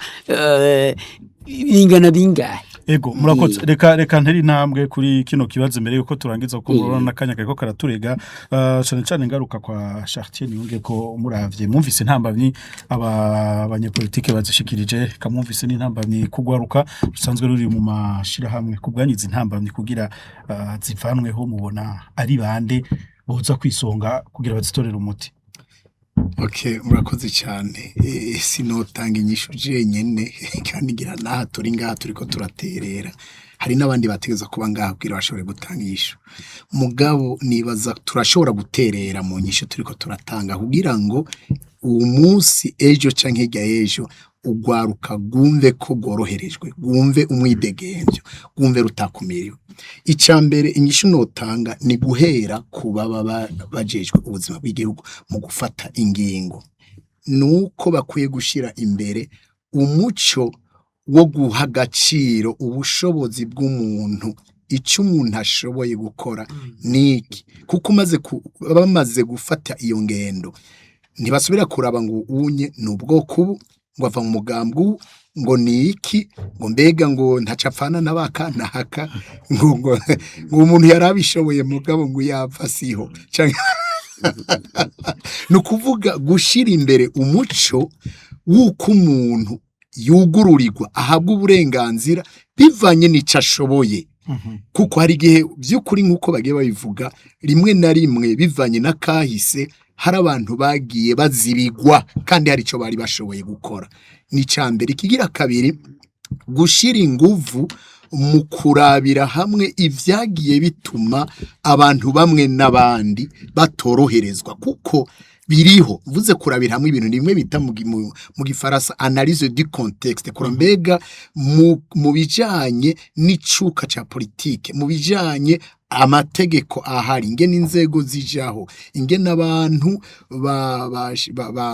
bingana bingahe? Ego, murakoze. Reka nteri intambwe kuri kino kibazo mbere yuko turangiza, kuko murabona n'akanya kariko karaturega. Cane cane ngaruka kwa Chartier niyunge ko muravye mwumvise intambamyi aba abanyepolitike bazishikirije, kamwumvise n'intambamyi kugwaruka rusanzwe ruri mu mashirahamwe. Kubwanyiza intambamyi kugira zivanweho, mubona ari bande boza kwisonga kugira bazitorere umuti? Okay, murakoze cyane. Sinotanga inyishu jenyene, kandi ngira naha turi ngaha turiko turaterera. Hari n'abandi bategeza kuba ngaha kugira bashobore gutanga inyishu. Mugabo nibaza turashobora guterera mu nyishu turiko turatanga kugira ngo uwo munsi, ejo canke hirya y'ejo, ugwaruka rwumve ko rworoherejwe, rwumve umwidegemvyo, rwumve rutakumiriwe. Ica mbere, inyishu notanga ni guhera ku baba bajejwe ubuzima bw'igihugu mu gufata ingingo, nuko bakwiye gushira imbere umuco wo guha agaciro ubushobozi bw'umuntu. Icyo umuntu ashoboye gukora niki, kuko bamaze gufata iyo ngendo, ntibasubira kuraba ngo unye ni ubwoko ubu, ngo ava mu mugambwe ubu, ngo ni iki, ngo mbega ngo ntacapfana n'abaka ntaka, ngo umuntu yari abishoboye, mugabo ngo yapfa siho. Ni ukuvuga gushira imbere umuco w'uko umuntu yugururirwa, ahabwa uburenganzira bivanye n'ico ashoboye, kuko hari igihe by'ukuri, nk'uko bagiye babivuga, rimwe na rimwe bivanye n'akahise hari abantu bagiye bazibigwa kandi hari icyo bari bashoboye gukora. Ni icya mbere. Ikigira kabiri, gushira inguvu mu kurabira hamwe ibyagiye bituma abantu bamwe n'abandi batoroherezwa, kuko biriho. Mvuze kurabira hamwe ibintu, ni bimwe bita mu gifaransa analyse du contexte, kura mbega mu bijanye n'icuka ca politike, mu bijanye amategeko ahari, ingene inzego zijaho, ingene abantu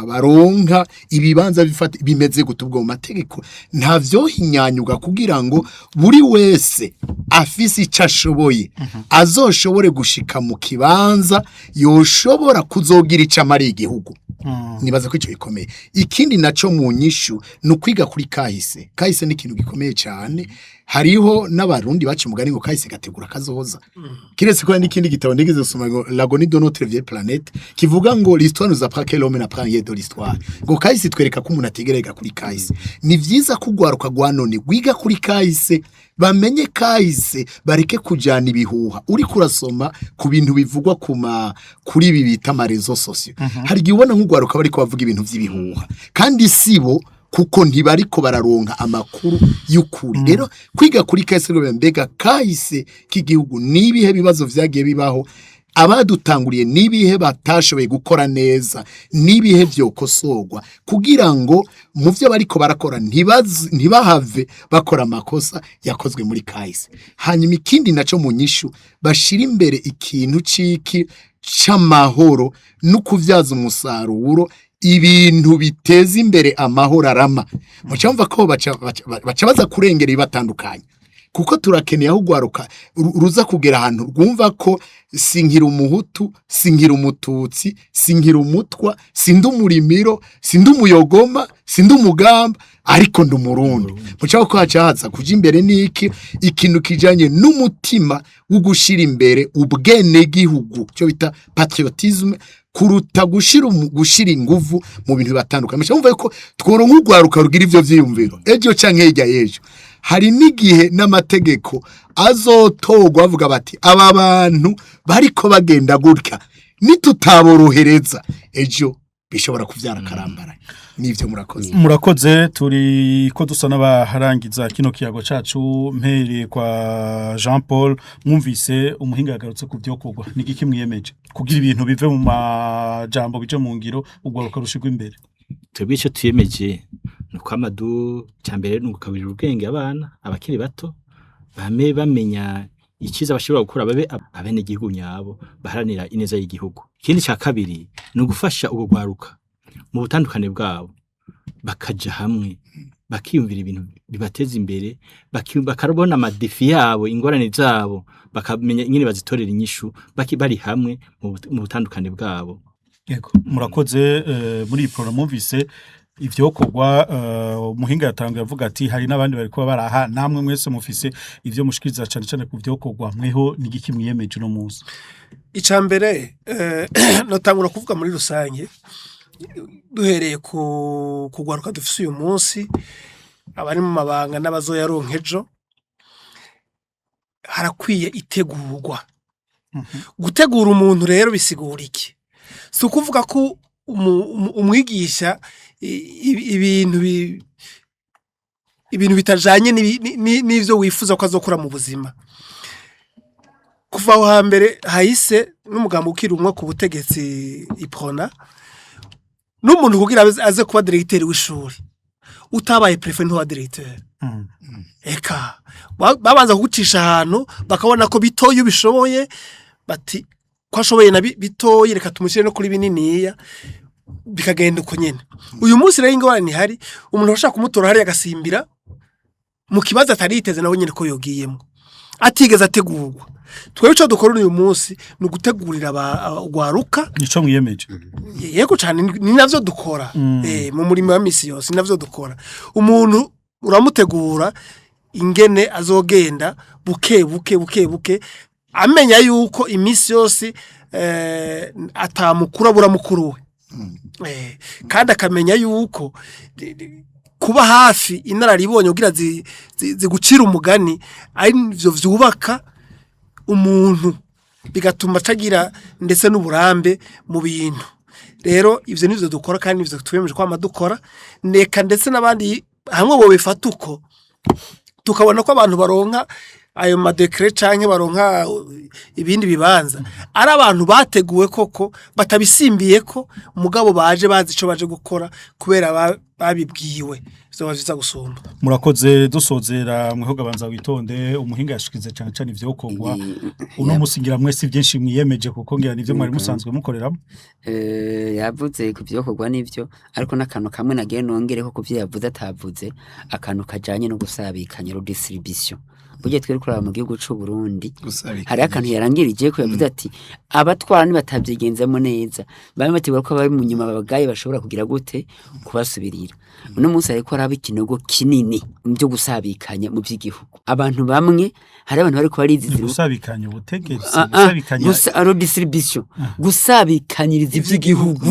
baronka ibibanza bifata bimeze gute. Ubwo mu mategeko nta vyohinyanyuga kugira ngo buri wese afise ico ashoboye azoshobore gushika mu kibanza yoshobora kuzogira ico amariye igihugu. Nibaza ko ico gikomeye. Ikindi naco mu nyishu ni ukwiga kuri kahise. Kahise ni ikintu gikomeye cyane. Hariho n'Abarundi baca umugani ngo kahise gategura kazoza. Kiretse ko hari n'ikindi gitabo nigeze gusoma ngo L'agonie de notre vieille planète, kivuga ngo l'histoire nous apprend que l'homme n'apprend rien de l'histoire, ngo kahise twereka ko umuntu ategerega kuri kahise. Ni vyiza ko ugwaruka rwa none rwiga kuri kahise, bamenye kahise, bareke kujana ibihuha. Uriko urasoma ku bintu bivugwa kuri ibi bita ama réseaux sociaux, hari igihe ubona nk'ugwaruka bariko bavuga ibintu vy'ibihuha kandi sibo, kuko ntibariko bararonka amakuru y'ukuri. Rero kwiga kuri kahise ngo mbega kahise k'igihugu n'ibihe bibazo vyagiye bibaho, abadutanguriye n'ibihe batashoboye gukora neza, n'ibihe vyokosorwa kugira ngo mu vyo bariko barakora ntibahave bakora amakosa yakozwe muri kahise. Hanyuma ikindi naco mu nyishu, bashira imbere ikintu ciki c'amahoro no kuvyaza umusaruro ibintu biteza imbere amahoro arama. Muca mva ko baca baza kurengera ibibatandukanye, kuko turakeneye aho ugwaruka ruza kugera ahantu rwumva ko sinkira umuhutu, sinkira umututsi, sinkira umutwa, sindi umurimiro, sindi umuyogoma, sindi umugamba, ariko ndi Umurundi. Muca ko haca haza kuja imbere niki ikintu kijanye n'umutima wo gushira imbere ubwenegihugu, cyo bita patriotisme, kuruta gushira inguvu mu bintu batandukanye. Muca mumva yuko tworonka urwaruka rugira ivyo vyiyumviro, ejo canke hirya y'ejo hari n'igihe n'amategeko azotorwa bavuga bati aba bantu bariko bagenda gutya, nitutaborohereza ejo bishobora kuvyara karambara. Nivyo, murakoze. Murakoze. Turi ko dusa n'abaharangiza kino kiyago cacu. Mpereye kwa Jean Paul, mwumvise umuhinga yagarutse ku vyokorwa. Ni igiki mwiyemeje kugira ibintu bive mu majambo bije mu ngiro, ugwaruka rushirwa imbere? Twebwe icyo tuyemeje ni uko amadu cya mbere ni ugukabirira ubwenge abana abakiri bato, bame bamenya icyiza bashobora gukora, babe abenegihugu nyabo baharanira ineza y'igihugu. Ikindi cya kabiri ni ugufasha ubwo rwaruka mu butandukane bwabo. Bakaja hamwe, bakiyumvira ibintu bibateza imbere, bakabona ama défis yabo, ingorane zabo, bakamenya ingene bazitorera inyishu bari hamwe mu butandukane bwabo. Yego, murakoze. Muri iyi programme mwumvise ivyokorwa. Umuhinga yatanguye avuga ati hari n'abandi bari kuba baraha, namwe mwese mufise ivyo mushikiriza cane cane ku vyokorwa. Mweho nigiki mwiyemeje uno munsi? Ica mbere, notangura kuvuga muri rusange, duhereye ku kugwaruka dufise uyu munsi, abari mu mabanga n'abazoyaronka ejo. Harakwiye itegurwa. Gutegura umuntu rero bisigura iki? Si ukuvuga ko umwigisha ibintu bitajanye n'ivyo wifuza ko azokora mu buzima. Kuva aho hambere hahise n'umugambi ukirumwa ku butegetsi Uprona, n'umuntu kugira aze kuba directeur w'ishuri, utabaye préfet ntuba directeur. Eka babanza kugucisha ahantu, bakabona ko bitoyi ubishoboye, bati ko ashoboye na bitoyi, reka tumushyire no kuri bininiya, bikagenda uko nyene. Uyu munsi rero ingorane ihari, umuntu ashaka kumutora hariya agasimbira mu kibazo atari yiteze nawe nyene ko yogiyemo, atigeze ategurwa. Twebwe ico dukora uyu munsi ni ugutegurira ugwaruka. Nico mwiyemeje? Yego cyane, ni navyo dukora. Mu murimo wa misi yose ni navyo dukora. Umuntu uramutegura ingene azogenda buke buke buke buke, amenya yuko imisi yose atamukura abura mukuru we. Kandi akamenya yuko kuba hafi inararibonye kugira zigucira umugani ari ivyo vyubaka umuntu, bigatuma atagira ndetse n'uburambe mu bintu. Rero ivyo nivyo dukora kandi nivyo twiyemeje kwama dukora. Neka ndetse n'abandi hamwe bobifata uko, tukabona ko abantu baronka ayo ma décrets canke baronka ibindi bibanza ari abantu bateguwe koko, batabisimbiye ko, mugabo baje bazi ico baje gukora kubera babibwiwe, vyoba vyiza gusumba. Murakoze. Dusozera, mweho gabanza witonde, umuhinga yashikize cane cane ivyokorwa uno musi. Ngira mwese byinshi mwiyemeje, kuko ngira nivyo mwari musanzwe mukoreramo. Yavuze ku vyokorwa n'ivyo, ariko n'akantu kamwe nagiye nongereko ku vyo yavuze atavuze, akantu kajanye no gusabikanya, redistribution. Burya twari kuraba mu gihugu c'u Burundi, hari akantu yarangirije ko yavuze ati abatwara nibatavyigenzemo neza, bamwe bategura ko abari mu nyuma babagaye bashobora kugira gute kubasubirira. Uno munsi hariko haraba ikinogo kinini mu vyo gusabikanya mu vy'igihugu. Abantu bamwe, hari abantu bariko barizizira Gusabikanya ubutegetsi? Ah, ah, Gusabikanya redistribution, gusabikanyiriza ivy'igihugu.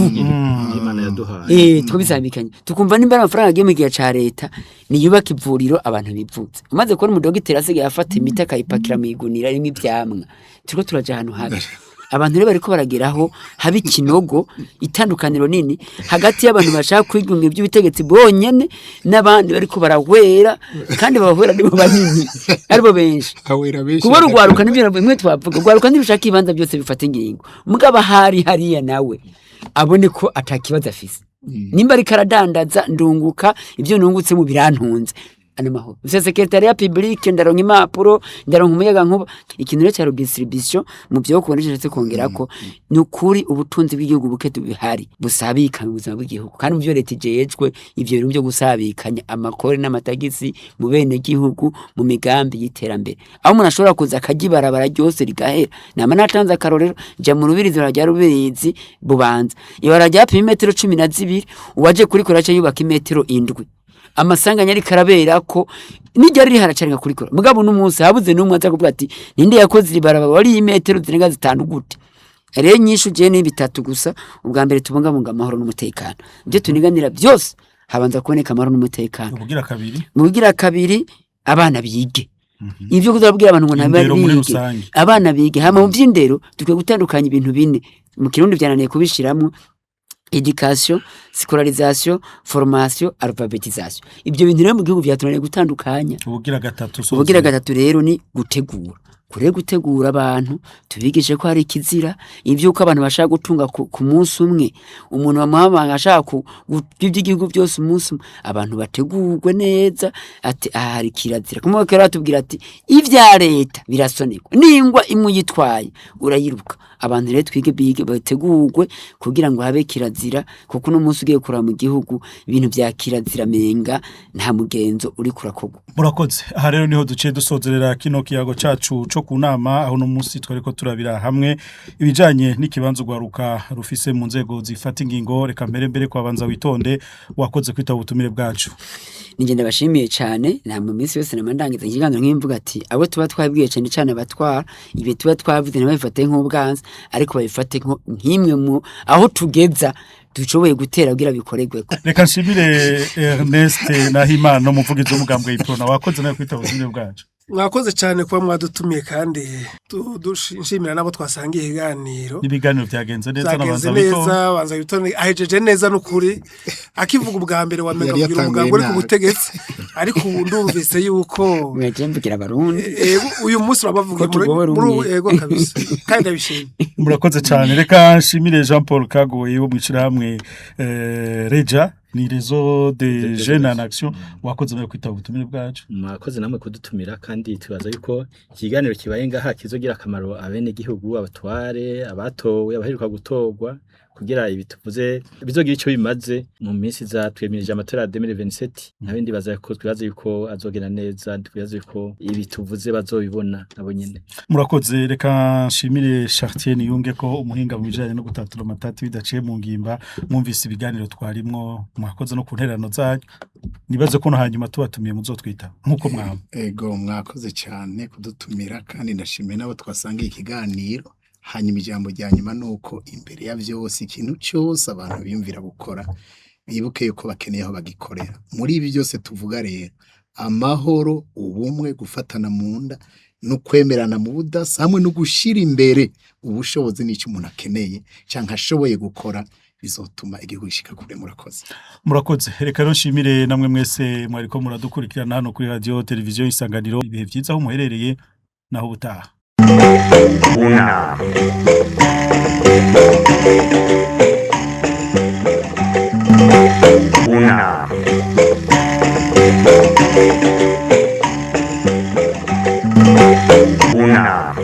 Imana yaduhaye. Tukabisabikanya, tukumva nimba ari amafaranga agiye mu gihe ca leta, niyubaka ivuriro abantu bivuze. Umaze kubona umudogiteri asigaye afata imiti akayipakira mu igunira rimwe ivyamwa, turiko turaja ahantu habi. Abantu rero bariko barageraho haba ikinogo, itandukaniro nini hagati y'abantu bashaka kwigunga iby'ubutegetsi bonyene n'abandi bariko barahwera, kandi babahwera nibo banini, aribo benshi. Hawera benshi. Kubona urwaruka nibyo bimwe twavuga, urwaruka ntirushaka ibibanza byose bifata ingingo, mugabo ahari hariya nawe abone ko atakibazo afise. Nimba ariko aradandaza, ndunguka, ibyo nungutse mu birantunze, ano mahoro, mfise secrétariat public, ndaronka impapuro, ndaronka umuyaga nkuba. Ikintu rero cya redistribution mu byo kubona ndetse kongera ko ni ukuri ubutunzi bw'igihugu buke bihari busabikana ubuzima bw'igihugu, kandi mu byo leta ijejwe ivyo bintu byo gusabikanya amakore n'amatagisi mu bene gihugu mu migambi y'iterambere, aho umuntu ashobora kuza akagibarabara ryose rigahera. Nama natanze akarorero, ja mu Rubirizi, barajya Rubirizi Bubanza, ibara ryapima imetero 12, uwaje kurikora aca yubaka imetero 7. Amasanganya ariko arabera ko nijya riri haracarenga kurikora, mugabo n'umunsi habuze n'umwe aza kuvuga ati ninde yakoze iri barabara wari imetero zirenga 5 gute? Rero inyishu je ni bitatu gusa. Ubwa mbere, tubungabunga amahoro n'umutekano. Ibyo tuniganira byose habanza kuboneka amahoro n'umutekano. Ubugira kabiri? Mu bugira kabiri, abana bige. Ibyo kuzabwira abantu ngo Indero muri bige, rusange. Abana bige. Hama mu by'indero dukwiye gutandukanya ibintu bine, mu Kirundi byananiye kubishiramwo: éducation, scolarisation, formation, alphabétisation. Ibyo bintu rero mu gihugu byatunaniye gutandukanya. Ubugira gatatu? Ubugira gatatu rero ni gutegura kure, gutegura abantu, tubigishe ko hari ikizira ivyuko abantu bashaka gutunga ku munsi umwe, umuntu bamuhamagara ashaka iby'igihugu byose umunsi umwe. Abantu bategurwe neza ati aha hari kirazira. Kumwe kera batubwira ati ivya leta birasonerwa, ningwa imwe uyitwaye urayiruka. Abantu rero twige bige bategurwe kugira ngo habe kirazira, kuko uno munsi ugiye kuraba mu gihugu ibintu vya kirazira menga nta mugenzo uri kurakorwa. Murakoze. Aha rero niho duciye dusozerera kino kiyago cacu co ku nama, aho no munsi twariko turabira hamwe ibijanye n'ikibanza ugwaruka rufise mu nzego zifata ingingo. Reka mbere kwabanza witonde wakoze kwitaba ubutumire bwacu. Ninjye ndabashimiye cyane. Nta mu minsi yose nama ndangiza ikiganiro nk'imvuga ati abo tuba twabwiye cyane cyane abatwara ibi tuba twavuze ntibabifate nk'ubwanza, ariko babifate nk'imwe mu aho tugeza dushoboye gutera kugira bikoregweko. Reka nshimire Ernest Nahimana, umuvugizi w'umugambwe Iprona, wakoze nawe kwitaba ubutumire bwacu. Mwakoze cyane kuba mwadutumiye, kandi nshimira n'abo twasangiye ikiganiro. N'ibiganiro byagenze neza. Byagenze n'abanza witonde. Neza, banza witonde ahejeje neza n'ukuri. Akivuga ubwa mbere wamenga Yari kugira yatanguye umugambi uri ku nabi. butegetsi, ariko ubu ndumvise yuko mwaje mvugira abarundi uyu munsi urabavuga ko tugowe muri rumwe. Ego kabisa, kandi ndabishimye. Murakoze cyane. Reka nshimire Jean Paul Kagoye wo mwishirahamwe Reja ni Réseau des Jeunes en Action, wakoze nawe kwitaba ubutumire bwacu. Mwakoze namwe kudutumira, kandi twibaza yuko ikiganiro kibaye ngaha kizogira akamaro abene gihugu, abatware, abatowe, abaheruka gutorwa, kugira ibi tuvuze bizogira ico bimaze mu minsi iza. Twemirije amatora ya 2027, nabindi baza ko twibaza yuko azogenda neza, twibaza yuko ibi tuvuze bazobibona nabo nyene. Murakoze. Reka nshimire Chartier Niyunge ko umuhinga mu bijanye no gutatura amatati bidaciye mu ngimba. Mwumvise ibiganiro twarimwo, mwakoze no ku ntererano zanyu. Nibaze ko no hanyuma tubatumiye muzotwita nkuko mwama. Ego, mwakoze cyane kudutumira, kandi ndashimiye n'abo twasangiye ikiganiro. Hanyuma ijambo rya nyuma ni uko imbere ya byose, ikintu cyose abantu biyumvira gukora, bibuke yuko bakeneye aho bagikorera. Muri ibi byose tuvuga rero, amahoro, ubumwe, gufatana mu nda no kwemerana mu budasa, hamwe no gushyira imbere ubushobozi n'icyo umuntu akeneye cyangwa ashoboye gukora, bizotuma igihugu gishika kure. Murakoze. Murakoze. Reka rero nshimire namwe mwese mwariko muradukurikirana hano kuri radio televiziyo Isanganiro. Ibihe vyiza aho muherereye, naho ubutaha. Unama. Unama. Unama.